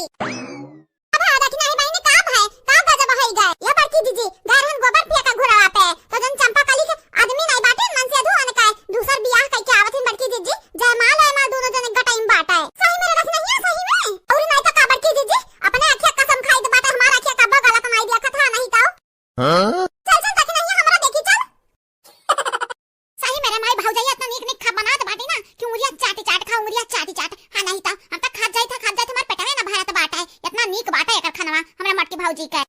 अब हाँ, देखी नहीं बहिनी, का है? का गजब है गा? या बड़की दीदी, गए रहन गोबर फेंका घुरवा पे, तो जन चंपा कली के आदमी नहीं बाटे, मन से अधू अनका है। दूसर बियाह कइके आवत हिन बड़की दीदी, जयमाल, वयमाल दोनों जने गटाई में बाटा है। सही में रे, देखी नहीं है, सही में? और नहीं तो का बड़की दीदी, अपने अखिया कसम खाई तो बाटे, हमारा अखिया कब्बो गलत नहीं देखत है, नहीं तो। हाँ? चल, चल, ताकि नहीं हमरा देखी, चल। सही मेरे माई भौजाई इतना नीक नीक खा बनात बाटी ना कि उंगलिया चाटी चाट खा, उंगलिया चाटी चाट। हाँ, नहीं तो हम तो खात जाई था, खात जाई था, हमार पेटवे ना भरत बाटे। इतना नीक बाटे एकर खानवा, हमरा मटकी भौजी के।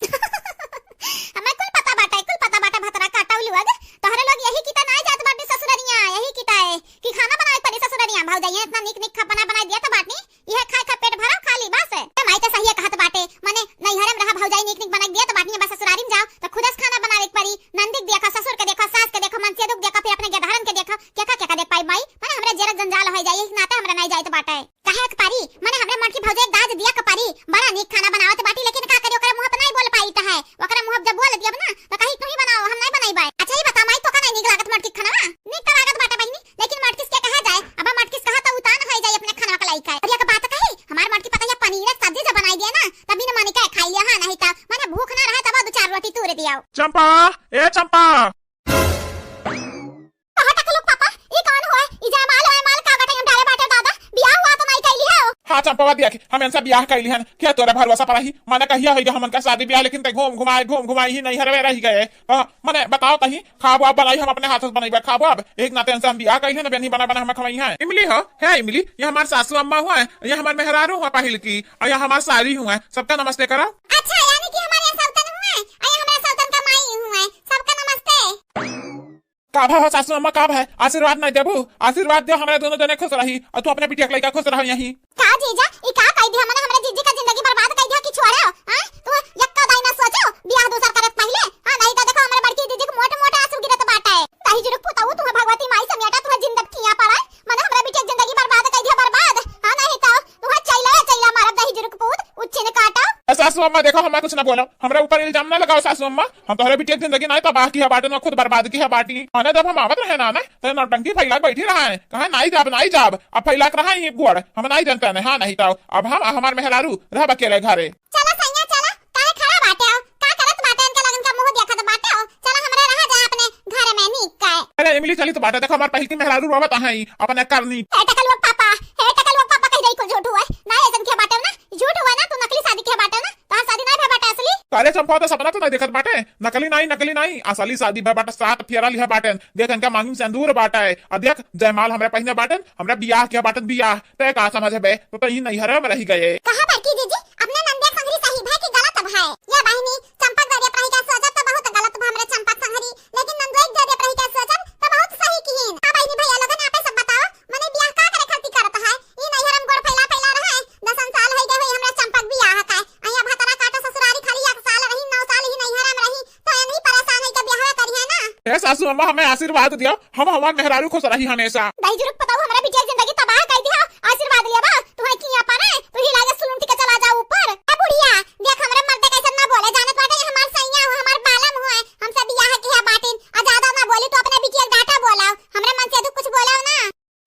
हमें कुल पता बाटे, कुल पता बाटे, भतरा काटौली वग। तोहरे लोग यही किता ना जात बाटे ससुररिया, यही किता है कि खाना बनावे के पड़ी ससुररिया। भौजाई इतना नीक नीक खा बना बनाई दिया तो बाटी, इहे खाए खा पेट भरा खाली बस। ए माई तो सही कहत बाटे, मने नैहरे में रहा भौजाई नीक नीक बनाई दिया तो बाटी, बस ससुरारी में जाओ तो खुदस खाना बनावे के पड़ी। नंदी के देखा, ससुर के देखा, सास के देखा, मनसेदू के देखा, फिर अपने गेदहरन के देखा, केका केका देख पाई माई? मने हमरे जेरक जंजाल हो जाई, इस नाते हमरा नहीं जाए तो बाटे। काहे के परी? मने हमरे मटकी भौजाई के दाज दिया के परी, बड़ा नीक खाना बनावत बाटी, लेकिन का करी, ओकरे मुंह पे नहीं बोल पाई तो है। ओकरे मुंह पे जब बोल दियब ना तो कही, "तू ही बनाओ, हम नहीं बनाई बाय।" अच्छा, ये बता माई, तो का नहीं नीक लागत मटकी खाना? नीक तो लागत बाटे बहिनी, लेकिन मटकिस के कहा जाए, अब मटकिस कहा तो उतान हो जाए अपने खाना के लायक है। अरे एक बात कही, हमार मटकी पता है पनीर के सब्जी जब बनाई दिया ना, तब बिन मन के खाई लिया, हाँ, नहीं तो मने भूख ना रहे तब दो चार रोटी तूर दिया। चंपा, ए चंपा। कहा तक लोग पापा, ई कौन हुआ? ई जयमाल वयमाल का गटई में डाले बाटे दादा? बियाह हुआ तो नहीं कैली है? हाँ चंपा, देख, हम इनसे बियाह कैली हन, क्या तोरा भरोसा पर ही? मने कहिया होई हमन का शादी बियाह, लेकिन ते घूम घुमाए, घूम घुमाए ही नहीं हरवे रह गए। हाँ, मने बताओ तही, खाब वाब बनाई हम अपने हाथ से बनइबे, खाब वाब। एक नाते इनसे हम बियाह कइले ना, बेनी बना बना हम खवई हैं। इमली हो, है इमली, ये हमार सासू अम्मा हुआ है, ये हमार मेहरारू हुआ पहिल की, और ये हमार सारी हुआ है, सबका नमस्ते करो। अच्छा, यानी कि हमारे यहाँ सौतन हुआ है, और ये हमारे सौतन का माई हुआ है, सबका नमस्ते। का भा हो सासू अम्मा, का भा है? आशीर्वाद नहीं देबू? आशीर्वाद दे, हमारे दोनों जने खुश रही, और तू अपने बिटिया के लइका खुश रहो यहीं। का जीजा, ई का कह दिया? मने हमरे जीजी का जिंदगी बर्बाद कह दिया कि छोड़ो, हाँ? तू यक्का दाई ना सोचो, बियाह दूसर करत पहले, हाँ? नहीं तो देखो हमरे बड़की जीजी के मोटे मोटे आंसू गिरत बाटे। दही जुरुक पुताऊ, तुम्हें भगवती माई समेटा, तुम्हें जिंदगी किया पड़ा, मने हमरे बिटिया के जिंदगी बर्बाद कह दिया, बर्बाद, हाँ? नहीं तो तुम्हें चैला चैला मारब दही जुरुक पूत, उच्चिन काटा। ए सासू अम्मा, देखो, हमें कुछ ना बोलो, हमरे ऊपर इल्जाम ना लगाओ सासू अम्मा। हम तोहरे बिटिया के जिंदगी नाई तबाह किहे बाटी, ना खुद बर्बाद किहे बाटी। मने जब हम आवत रहे ना, ना, तो नौटंकी फैला के बैठी रहा है, कहा नाई जाब, नाई जाब, अब फैला के रहा है ये गोड़, हम नाई जानते हैं, हाँ, नहीं तो अब हम, हमार मेहरारू रहब अकेले घरे। चला सैया, चला, काहे खड़ा बाटे हो? का करत बाटे? इनके लगन का मुंह देखत बाटे हो? चला हमरे रहा जा अपने घर में नीक का है। अरे इमली, चली तो बाटे, देखो हमार पहिल की मेहरारू रोवत है अपने करनी। हे टकलुआ पापा, हे टकलुआ पापा, कह दई कुल झूठ हुआ है। ना ऐसन के बाटे हो ना, झूठ हुआ ना, तू नकली शादी के बाटे हो ना, तोहार शादी ना भे बाटे असली। अरे चंपा, तो सपना तो नहीं देखत बाटे, नकली नाई, नकली नाई, असली शादी भे बाटे, सात फेरा लिहा बाटे, देख इनका मांग में सिंदूर बाटे, आ देख जयमाल हमरे पहिने बाटे, हमरे बियाह के बाटे बियाह, ते का समझबे, तो तही नैहरे में रह गए। कहा बड़की जीजी, अपने नंदिया संगरी सही भे कि गलत भे? या बहिनी, चंपक दरिया प्रही का सोचत तो बहुत गलत भे हमरे चंपक संगरी, लेकिन नंदोई दरिया प्रही का सोचन तो बहुत सही किहिन। का बहिनी भैया लोगन आपे सब बताओ, मने बियाह का करे खातिर करत है? ई नैहर में गोड़ फैला फैला रहे, दसन साल होई गए होई हमरा चंपक बियाह का। अइया भतरा काटो ससुरारी खाली एक साल रही, नौ साल ही नैहर में रही, तो एनही परेशान है के बियाह करिहे ना। ए सासू अम्मा, हमें आशीर्वाद दियो, हम हमार मेहरारू खुश रही हमेशा। दही जुरुक पताऊ हमरा बिटिया जिंदगी तबाह कर दिया, आशीर्वाद लिया बा, तुम्हें किया पाने, तू ही लागे सुलुंटी के चला जा ऊपर। ए बुढ़िया, देख हमरे मर्दे कैसे ना बोले, जानत बाटे ये हमार सैया हो, हमार बालम हो, हमसे बियाह किया बाटिन, आ ज्यादा ना बोली, तू अपने बिटिया के डांटा बोलाओ, हमरे मन से तू कुछ बोलाओ ना।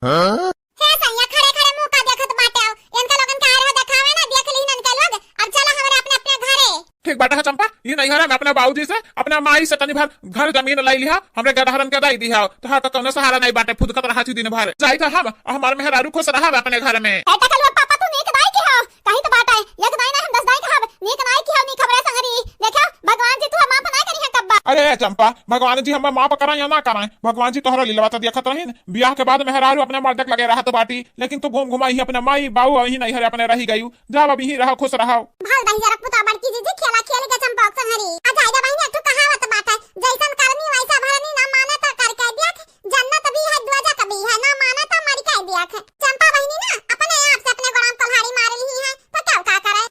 हाँ? हे सैया, खड़े खड़े मुंह का देखत बाटे हो? इनका लोगन का आए रहो देखावे ना, देख लीन इनके लोग। अब चलो हमरे अपने अपने घरे। ठीक बाटे है चंपा, ये नैहर में अपने बाबूजी से, अपने माई से तनी भर घर जमीन लाई लिहा, हमरे गदहरन के दाई दिहा। तोहार का कौनो सहारा नहीं बाटे, फुदकत रहा छी दिन भर। जाई था हम, हमार मेहरारू खुश रहा अपने घर में। ए टकलुआ पापा, तू नीक दाई के हो, कही तो बाटे, एक दाई ना हम दस दाई कहब, नीक नाई की हो, नीक हमरे संगरी। देखो, भगवान जी तू माफ ना करी है कब्बा। अरे चंपा, भगवान जी हमें माफ कराए या ना कराए, भगवान जी तोहरा लीलवा तो देखत रहीन। बियाह के बाद मेहरारू अपने मर्द के लगे रहत बाटी, लेकिन तू घूम घुमा ही अपने माई बाऊ अही नहीं हरे अपने रही गयू। जाओ अब यहीं रहो, खुश रहो। भल दही जरक पुता बड़की जीजी खेला खेल के चंपक संगरी। आ जाए जा बहिनी, एक ठो कहावत बाटे, जैसन करनी वैसा भरनी, ना माने तो करके देख, जन्नत भी है दोजख भी है, ना माने तो मर के देख। चंपा बहिनी ना अपने आप से अपने गोड़ाम कुल्हाड़ी मार ली है, तो क्या का करे?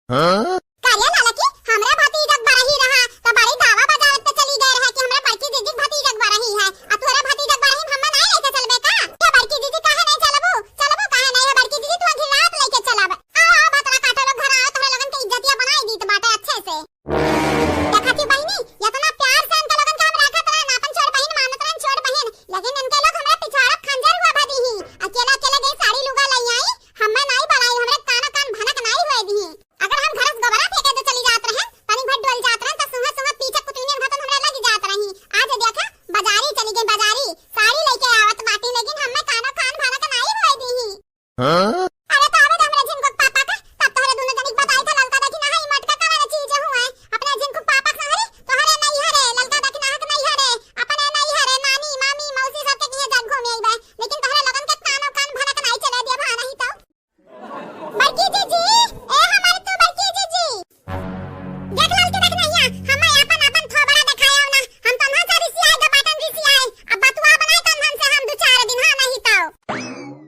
हाँ? का रे ललकी, हमरे भतीजक बरही रहा, त बड़ी दावा बजावत पे चली गए रहे कि हमरे बड़की दीदी भतीजक बरही है, आ तोरे भतीजक बरही में हम्मे नाई लेके चलबे का? ये बड़की दीदी काहे नहीं चलबू? चलबू काहे नहीं? ये बड़की दीदी तू घिनात लेके चलब। आओ, आओ, भतरा काटो लोग, घर आओ, तोहरे लोगन के इज्जतिया बनाई दीत बाटे अच्छे से। देखा थी बहिनी, इतना प्यार से इनके लोगन के हम राखत रहन, आपन छोट बहिन मानत रहन, छोट बहिन, लेकिन इनके लोग हमरे पिछवाड़ा खंजर हुआ भदी ही। अकेला, अकेला गई साड़ी लुगा लई आई, हम्मे नाई बनाई, हमरे कानो कान भनक नाई हुए दी। अगर हम घरस गोबरा फेंके तो चली जात रहन, पानी भर डोल जात रहन, त सुहा सुहा पीछे कुतुनियन घतन हमरे लग जात रही। आज देखा, बाजारी चली गई, बाजारी, साड़ी लेके आवत बाटी, लेकिन हम्मे कानो कान भनक नाई हुए दी। हाँ? अरे तो आवे दे हमरे झिनकुक पापा का, तब तोहरे दोनों जनिक बताई था ललका दखिनहा ई मटका कवन चीज हुए। अपने झिनकुक पापा का संगरी तोहरे नैहरे ललका दखिनहा के नैहरे, अपने नैहरे नानी, मामी, मौसी सबके किहे जाके घूमे अइबे, लेकिन तोहरे लोगन के कानो कान भनक नाई चले देब, हाँ नहीं तो। बड़की जीजी, ए हमारी तू बड़की जीजी। देख ललकी दखिनहिया, हम्मे आपन आपन थोबड़ा देखाया ना, हम तन्हा से रिसियाए ग बाटन रिसियाए, अब बतुआ बनाए तन्हन से हम दू चार दिन, हाँ नहीं तो। हम्म?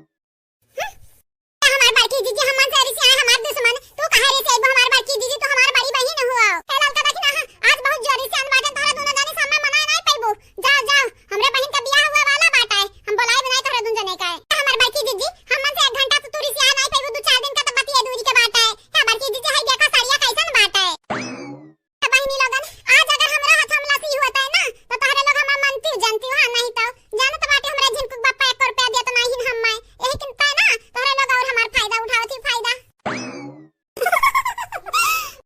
हमार बड़की जीजी हमन से रिसियाए, हमार दुश्मन। तू काहे रिसियाइबू हमार बड़की जीजी, तू हमार बड़ी बहिन हुआ। ए ललका दखिनहा, आज बहुत जोर रिसियान बाटन, तोहरा दोनों जानी सामने मनाए नाई पैबू। जाओ, जाओ, हमरे बहिन का बियाह हुआ वाला बाटे, हम बोलाए बनाए तोहरा दोनों जने का। ए हमार बड़की जीजी, हमन से एक घंटा तो तू रिसियाए नाई पैबू, दू चार दिन का तो बतिये दूरी के बाटे। ए बड़की जीजी, हई देखा साड़िया कैसन बाटे। त बहिनी लोगन, आज अगर हमरा हाथ हम लसी होत है ना, तो तोहरे लोग हमार मनती जनती, हाँ नहीं तो। जानत बाटे हमरा झिनकुक बापा एक रुपया देत नाहीं हम्मे। यही चिंता ना, तोहरे लोग और हमार फायदा उठावत ही फायदा।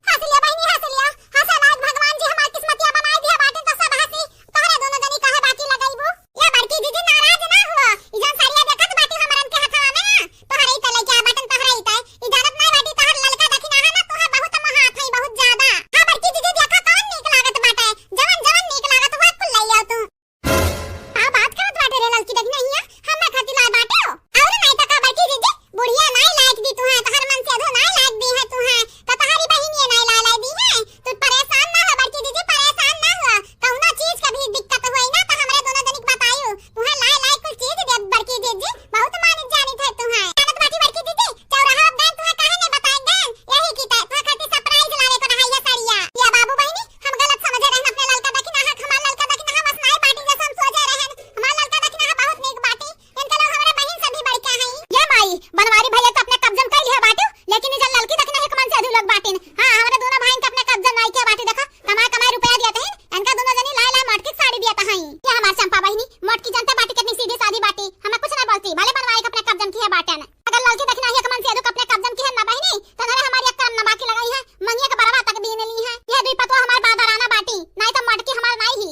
हंस लिया बहिनी, हंस लिया। हंसे लायक भगवान जी हमार किस्मतिया बनाए दिया बाटे तो सब हंसी। तोहरे दोनों जनी काहे बाकी लगाइबू? या बड़की दीदी नाराज ना हुआ। ई जौन साड़िया देखत बाटी हमरन के हथवा में ना, तोहरे ही त लइके आ बाटन, तोहरे ही त। ई जानत नाहीं बाटी तोहर ललका दखिनहा ना, तोहर बहुत मोहात है, बहुत ज्यादा। हाँ बड़की दीदी देखा कौन नीक लागत बाटे, जवन जवन नीक लागत हुआ कुल लइ आओ तू। का बात करत बाटे रे ललकी दखिनहिया, हमरा खातिर लाए बाटे हो? और नाहीं त का बड़की दीदी, बुढ़िया नाहीं लायक दी तू है, तोहर मन से अधो नाहीं लायक दी है तू है, तो तोहरी बहिनिया नाहीं लाए लाए दी है। तू परेशान ना हो बड़की दीदी, परेशान ना हो, कौनो चीज के भी दिक्कत होई ना तो हमरे दोनों जनिक बतायू, तुहां लाए लाए कुल चीज देब बड़की दीदी, बहुत मानित जानित है तुहां। जानत बाटी बड़की दीदी, चौराहा अब गए तुहां काहे नहीं बताए गए, यही की त तुहां खातिर surprise लावे को रहा ये साड़िया। या बाबू बहिनी, हम गलत समझे रहन अपने ललका दखिनहा, हमार ललका दखिनहा वसनाई बाटी जैसे हम सोचे रहन, हमार ललका दखिनहा बहुत नीक बाटी, इनके लोग हमरे बहिन से भी बढ़ के हैं। ये माई, बनवारी भैया तो अपने कब्जा में कर लिया बाटू, लेकिन ई जन ललकी दखिनहा के मन से अधू लोग बाटिन। हाँ, हमरे दोनों भाई के अपने कब्जा में नाई के बाटी देखा, कमाए कमाए रुपया दिया तहिन, इनका दोनों जनी लाए लाए मोटकी साड़ी दिया तहाई। ये हमार चंपा बहिनी, मोटकी जनते बाटी कितनी सीधी सादी बाटी, हमें कुछ ना बोलती, भले बनवारी के अपने कब्जा में किहे बाटन। अगर ललकी दखिनहा के मन से अधू अपने कब्जा में किहे ना बहिनी, तो नरे हमारी एक करम ना बाकी लगाई है, मंगिया के बरवा तक बीन ली है। ये दुई पतवा हमार बादराना बाटी, नाई तो मोटकी हमार नाई ही।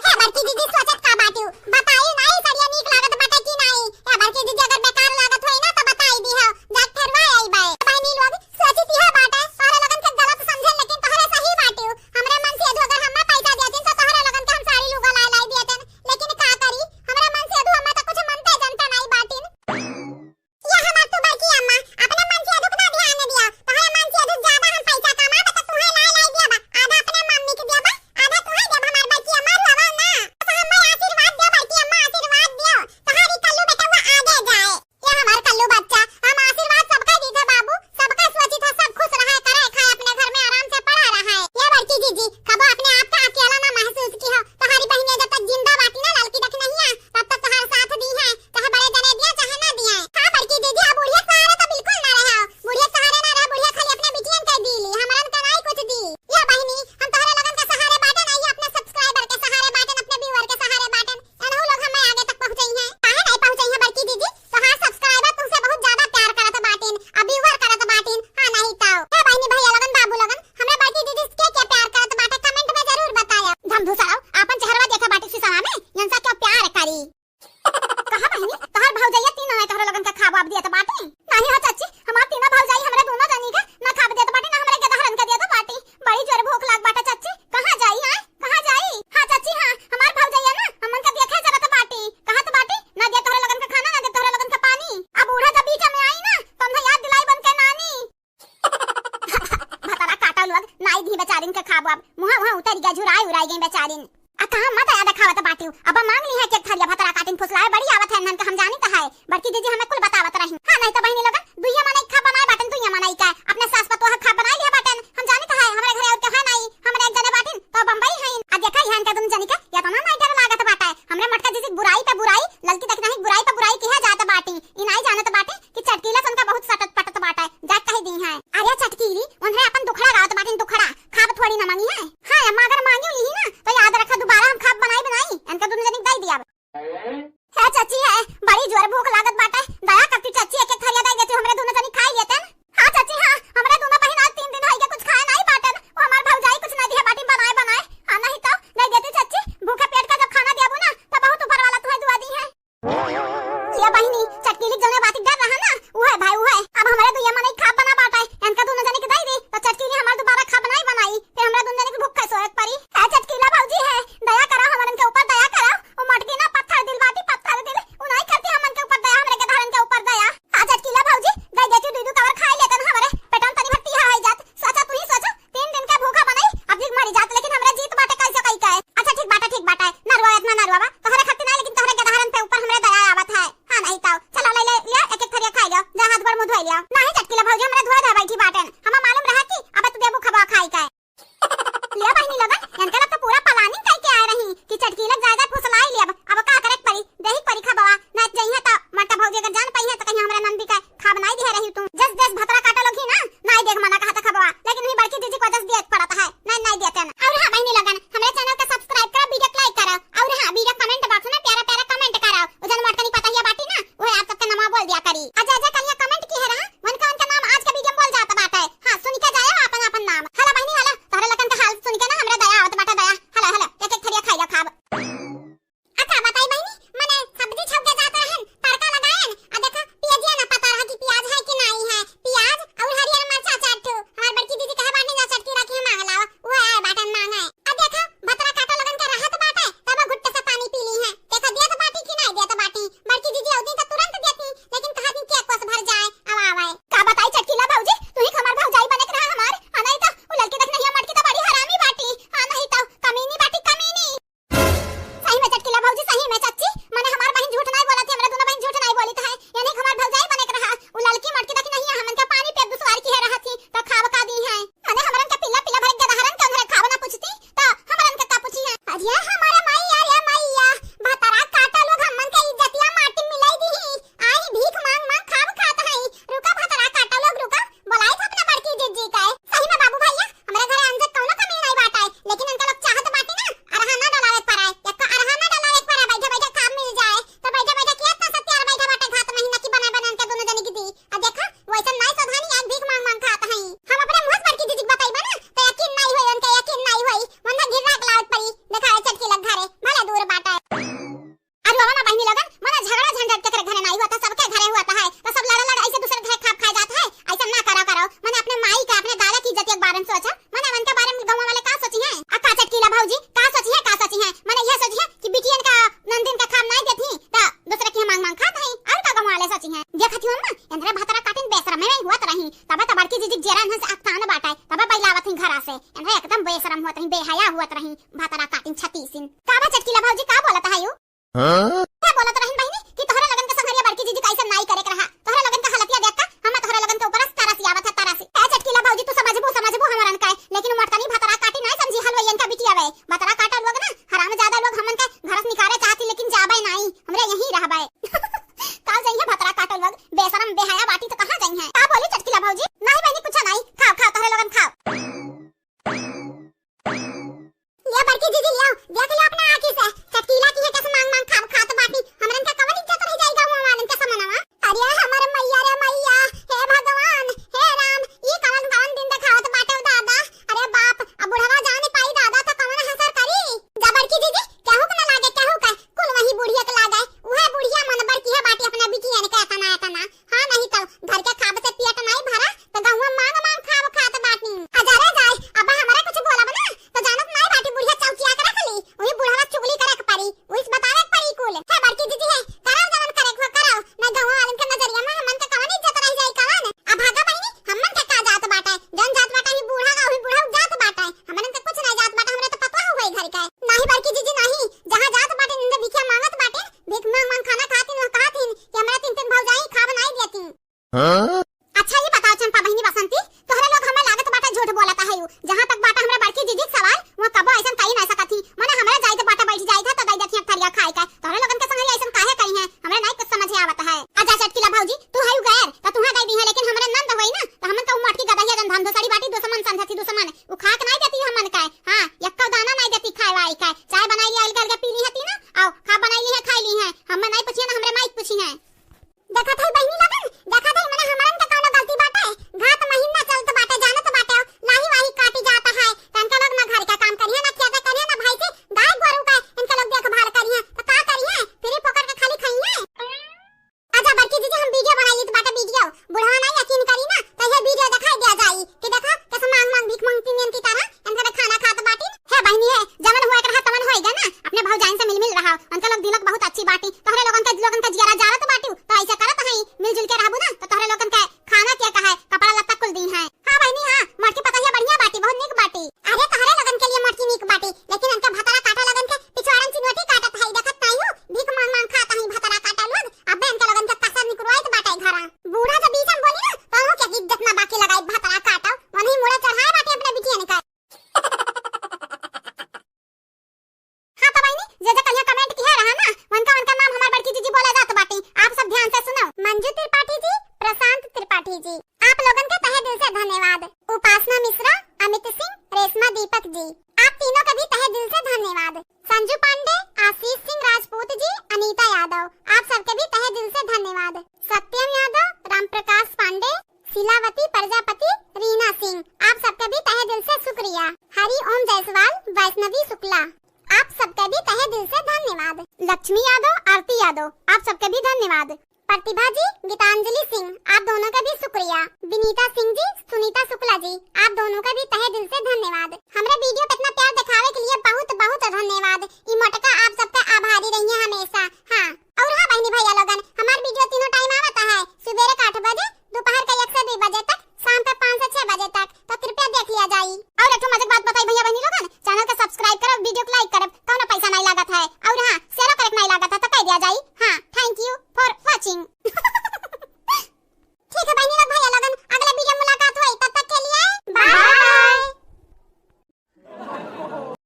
हे बड़की दीदी, सोचत का बाटू? बताई नाई, सड़िया नीक लागत बाटे कि नाई? हे बड़की दीदी, अगर बेकार लागत होई ना, तो बताई दिहो, जाके फेरवा आइबे। बहिनी लोग, सोचित इहे बाटे, तोहरे लोगन के गलत समझे, लेकिन तोहरे सही बाटू। हमरे मन से अधू अगर हम्मे पैसा देतिन, तो तोहरे लोगन के हम साड़ी लुगा लाई लाई देतिन, लेकिन का करी, हमरे मन से अधू हम्मे तो कुछ मनते जनते नाई बाटिन। या हमार तू बड़की अम्मा, अपने मन से अधुक ना ध्यान दिया, तोहरे मन से अधुक ज्यादा हम पैसा कमाब तो तुहे लाई लाई दिया बा, आधा अपने मम्मी के दिया बा, आधा तुहे देब हमार बड़की अम्मा, रोवा ना। तो हमें आशीर्वाद दियो बड़की अम्मा, आशीर्वाद दियो, तोहरी कल्लू बेटवा आगे जाए। ये हमार कल्लू बच्चा, हम आशीर्वाद सबके दीत है बाबू, सबके सोचित है, सब खुश रहे, करे खाए, अपने घर में आराम से पड़ा रहे। ये बड़की जीजी, कबो अपने आप का अकेला ना महसूस की हो, तोहरी बहिनिया जब तक जिंदा बाटी ना ललकी दखिनहिया, तब तक तोहार साथ दी है, चाहे बड़े जने दिया, चाहे ना दिया। हाँ बड़की दीदी, अब बुढ़िया सहारे तो बिल्कुल ना रहे हो। बुढ़िया सहारे ना रहे, बुढ़िया खाली अपने बिटियन के दी ली, हमरन के नाई कुछ दी। या बहिनी, हम तोहरे लोगन के सहारे बाटन, नाई अपने subscriber के सहारे बाटन, अपने viewer के सहारे बाटन। एनहु लोग हमें आगे तक पहुँचई हैं। काहे नाई पहुँचई हैं बड़की दीदी? तोहार subscriber तुमसे बहुत ज्यादा प्यार करत बाटिन, आ viewer करत बाटिन। हाँ नाई तो। हे बहिनी, भैया लोगन, बाबू लोगन, हमरे बड़की दीदी के क्या प्यार करत बाटे, comment में जरूर बताया। धमधुसराओ, आपन चेहरवा देखा बाटी शीशा में, इनसे क्या प्यार करी। कहा बहिनी, तोहर भौजैया तीनों है, तोहरे लोगन के खाब वाब दियत बाटे? नाहीं हो चाची, हमार तीनों भौजाई हमरे दोनों जनी के ना खाब देत बाटे, ना हमरे गदहरन के देत बाटे। बड़ी जोर भूख लाग बाटे चाची, कहाँ जाई, हाँ? कहाँ जाई? हाँ चाची, हाँ, हमार भौजैया ना हमन के देखे जरत बाटे। कहाँ तो बाटे? ना दे तोहरे लोगन के खाना, ना दे तोहरे लोगन के पानी। अब बूढ़ा जब बीच में आई ना, तो हमसे याद दिलाई बन के नानी। भतरा काटा लोग, नाई दी बेचारिन के खाब वाब। मुहा वहाँ उतर गया, झुराई उराई गई बेचारिन। आ कहाँ मत आया देखावत बाटियो। अब मांग ली है केक थरिया, भतरा काटिन फुसलाए बड़ी आवत है, इन्हन के हम जानी तो है। बड़की दीदी हमें कुल बतावत रही। हाँ, नहीं तो बहिनी लोगन, दुइया मनई खा बनाए बाटन, दुइया मनई का। अपने सास पतोह अजा अजा कलिया comment किहे रहा, उनका उनका नाम आज के video में बोल जात बाटे। हाँ, सुन के जाया आपन आपन नाम। हला बहिनी हला, तोहरे लोगन के हाल सुन के ना हमरे दया आवत बाटे दया। हला हला, एक एक थरिया खाइला खाब। अच्छा बताई बहिनी, मने सब्जी छौके जात रहन, तड़का लगायन, आ देखा पियजिया ना पता रहा कि पियाज है कि नाई है। पियाज और हरियर मरचा चार ठो। हमार बड़की दीदी कहे बाटी ना चटकी रखी है मांग लावा, वो आए बाटन मांगे। आ देखा भतरा काटा लगन के रहत बाटे, तब घुट्टे से पानी पी ली है। देखा देत बाटी कि नाई देत बाटी। बड़की दीदी औदी तो तुरंत देती, लेकिन कहा दिन के कोस भर जाए, अब आवे। का बताई चटकीला भौजी, तू ही हमार भौजाई बने के रहा हमार, आ नहीं तो उ लड़की देख नहीं मटकी तो बड़ी हरामी बाटी, आ नहीं तो कमीनी बाटी कमीनी। सही में चटकीला भौजी, सही में चच्ची, मने हमार बहिन झूठ नाई बोलत है, हमरा दोनों बहिन झूठ नाई बोलित है। यानी कि हमार भौजाई बने के रहा, उ ललकी मटकी देखी नहीं है, हमन के पानी पे दुश्वार किहे रहत ही, तो खाब का दी है। मने हमरन पिल्ला पिल्ला भर के गदहरन के उन्हरे खाब ना पूछती, तो हमरन के का पूछी है? अरे हमारे मैया रे मैया, भतरा काटा लोग हमन के इज्जतिया माटी मिलाई दी ही, आई भीख मांग मांग खाब खात है। रुका भतरा काटा लोग रुका, बोलाई था अपना बड़की जिज्जी का। सही में बाबू भैया, हमरे घरे अंजक कौनो कमी नहीं बाटे, लेकिन इनका लोग चाहत बाटी ना, अरहा ना डलावे के पराए, एक्का अरहा ना डलावे के पराए, बैठे बैठे काम मिल जाए, तो बैठे बैठे किया इतना सत्यार बैठे बाटे घात महीना की बनाए बनाए के दोनों जने की दी। आ देखा, वैसन नाई सधानी आज भीख मांग मांग खात हई। हम अपने मुंह से बड़की दीदी के बताई बा ना, तो यकीन नहीं होई, उनके यकीन नहीं होई, मन घिर्रा के लावत पड़ी, देखा चटकी लग घरे, भले दूर बाटे। अरे बाबा ना बहिनी लोगन, मना झगड़ा झंझट केकरे घरे नाई होता, सबके घरे होता है। तो सब लड़ा लड़ा ऐसे दूसरे घरे खाब खाए जात है, ऐसा ना करा करो। मने अपने माई का, अपने दादा की इज्जत एक बार में सोचा। मने उनके बारे में गाँव वाले का सोची हैं? आ का चटकीला भौजी, का सोची है, का सोची है? मने यह सोची है कि बिटियन का नंदिन का खाब नाई देती, तो दूसरे की मांग मांग खात है। और का गाँव वाले सोची हैं? देखत ही हो ना, इंद्रे भतरा काटिन बेशरम में हुआ तो रही, तबे तो बड़की जीजी जेरा इन्हन से अकतान बाटे, तबे बैलावत ही घरा से। इंद्रे एकदम बेशरम हुआ रही, बेहया हुआ रही, भतरा काटिन छतीसिन। का बा चटकीला भौजी, का बोलत है यू? हाँ? का बोलत रहिन बहिनी कि तोहरे लगन के संघरिया बड़की जीजी कैसे नाई करे के रहा। तोहरे लगन के हालतिया देख के हम तोहरे लगन के ऊपर तरस आवत है, तरस। ए चटकीला भौजी, तू समझबू, समझबू हमरन के, लेकिन मोटकनी भतरा काटी नाई समझी हलवैयन का बिटिया वे। भतरा काटा लोग ना, हरामजादा लोग हमन के घर से निकाले चाहती, लेकिन जाबे नाई, हमरे यहीं रहबे। का जइहे भतरा काटा लोग, बेशरम बेहया बाटी तो कहाँ जइहे? का बोली चटकीला भौजी? नाई बहिनी, कुछ नाई, खाओ, खाओ, तोहरे लगन खाओ। लिया बड़की जीजी, लिया, देख लिया अपना आँखी से, चटकीला की है कैसे मांग मांग खाब खात बाटी, हमरन का कवन इज्जत रह जाई गाँव वालन के समनवा। अरे हमर मैया रे मैया, हे भगवान, हे राम, ई कवन कवन दिन देखावत बाटे दादा। अरे बाप, अब बुढ़वा जान पाई दादा तो कवन हसर करी। जा बड़की जीजी, केहू के ना लागे, केहू के, कुल वही बुढ़िया के लागे। उहे बुढ़िया मन बड़की है बाटी अपना बिटियन के एतना एतना। हाँ, नहीं तो घर के खाब से पेट नहीं भरा, तो गहुआ मांग मांग खाब खात बाटी। अजा रे जाए, अब हमरा कुछ बोलब ना, तो जानत नहीं बाटी बुढ़िया चौकिया के रख ली, वही बुढ़वा चुगली करे के पड़ी, उस बतावे के पड़ी कुल। हे बड़की जीजी है, कराओ जवन करे के हो, कराओ, नहीं गहुआ वालन के नजरिया में हमन के कवन इज्जत रह जाई कवन? अब भागा बहिनी, हमन के का जात बाटे, जौन जात बाटे ही बूढ़ा का, वही बूढ़ा जात बाटे, हमन के कुछ नहीं जात बाटे, हमरे तो पतवा हुए घर के। नहीं बड़की जीजी नहीं, जहाँ जात बाटे, निंदे भिखिया मांगत बाटे, भीख मांग मांग खाना खातिन, वह कहतिन कि हमरा तीन तीन भौजाई खाब नाई देतिन। हाँ? अच्छा, ये बताओ चंपा बहिनी बसंती, तोहरे लोग हमें लागत बाटे झूठ बोलत है यू। जहाँ तक बाटे हमरा बड़की जीजी के सवाल, वो कबो ऐसन कही ना सकत ही। मने हमरा जाइत बाटे बैठ जाइत है तो दई देती एक थरिया खाए के। तोहरे लोगन के संगे ऐसन काहे कही है? हमरा नहीं कुछ समझे आवत है। अच्छा चटकीला भौजी, तू है गैर, तो तुहे दई दी है, लेकिन हमरे नंद होई ना, तो हमन कहूँ मोटकी गदहिया जन धन धुसड़ी बाटी दुश्मन समझती दुश्मन। उ खा के नहीं देती हमन के। हाँ, यक्को दाना नहीं देती खाए वाई के। चाय बनाई लिया अलग अलग पी ली हती ना, आओ, खा बनाई ली है, खाई ली है। हमन नहीं पूछिए ना, हमरे माई पूछी है। देखत है बहिनी लोगन, देखत है मने हमरन के नीता सिंह जी, सुनीता शुक्ला जी, आप दोनों का भी तहे दिल से धन्यवाद। हमरे वीडियो पे इतना प्यार दिखावे के लिए बहुत बहुत धन्यवाद। ई मोटका आप सबका आभारी रहिए हमेशा। हाँ, और हाँ बहनी भैया लोगन, हमार वीडियो तीनों टाइम आवत है, सुबेरे के आठ बजे, दोपहर के एक से दो बजे तक, शाम के पाँच से छह बजे तक, तो कृपया देख लिया जाई। और एक ठो मजेदार बात बताई भैया बहनी लोगन, चैनल के सब्सक्राइब करब, वीडियो को लाइक करब, कौनो पैसा नहीं लागत है। और हाँ, शेयर करे के नहीं लागत है, तो कह दिया जाई। हाँ, thank you for watching।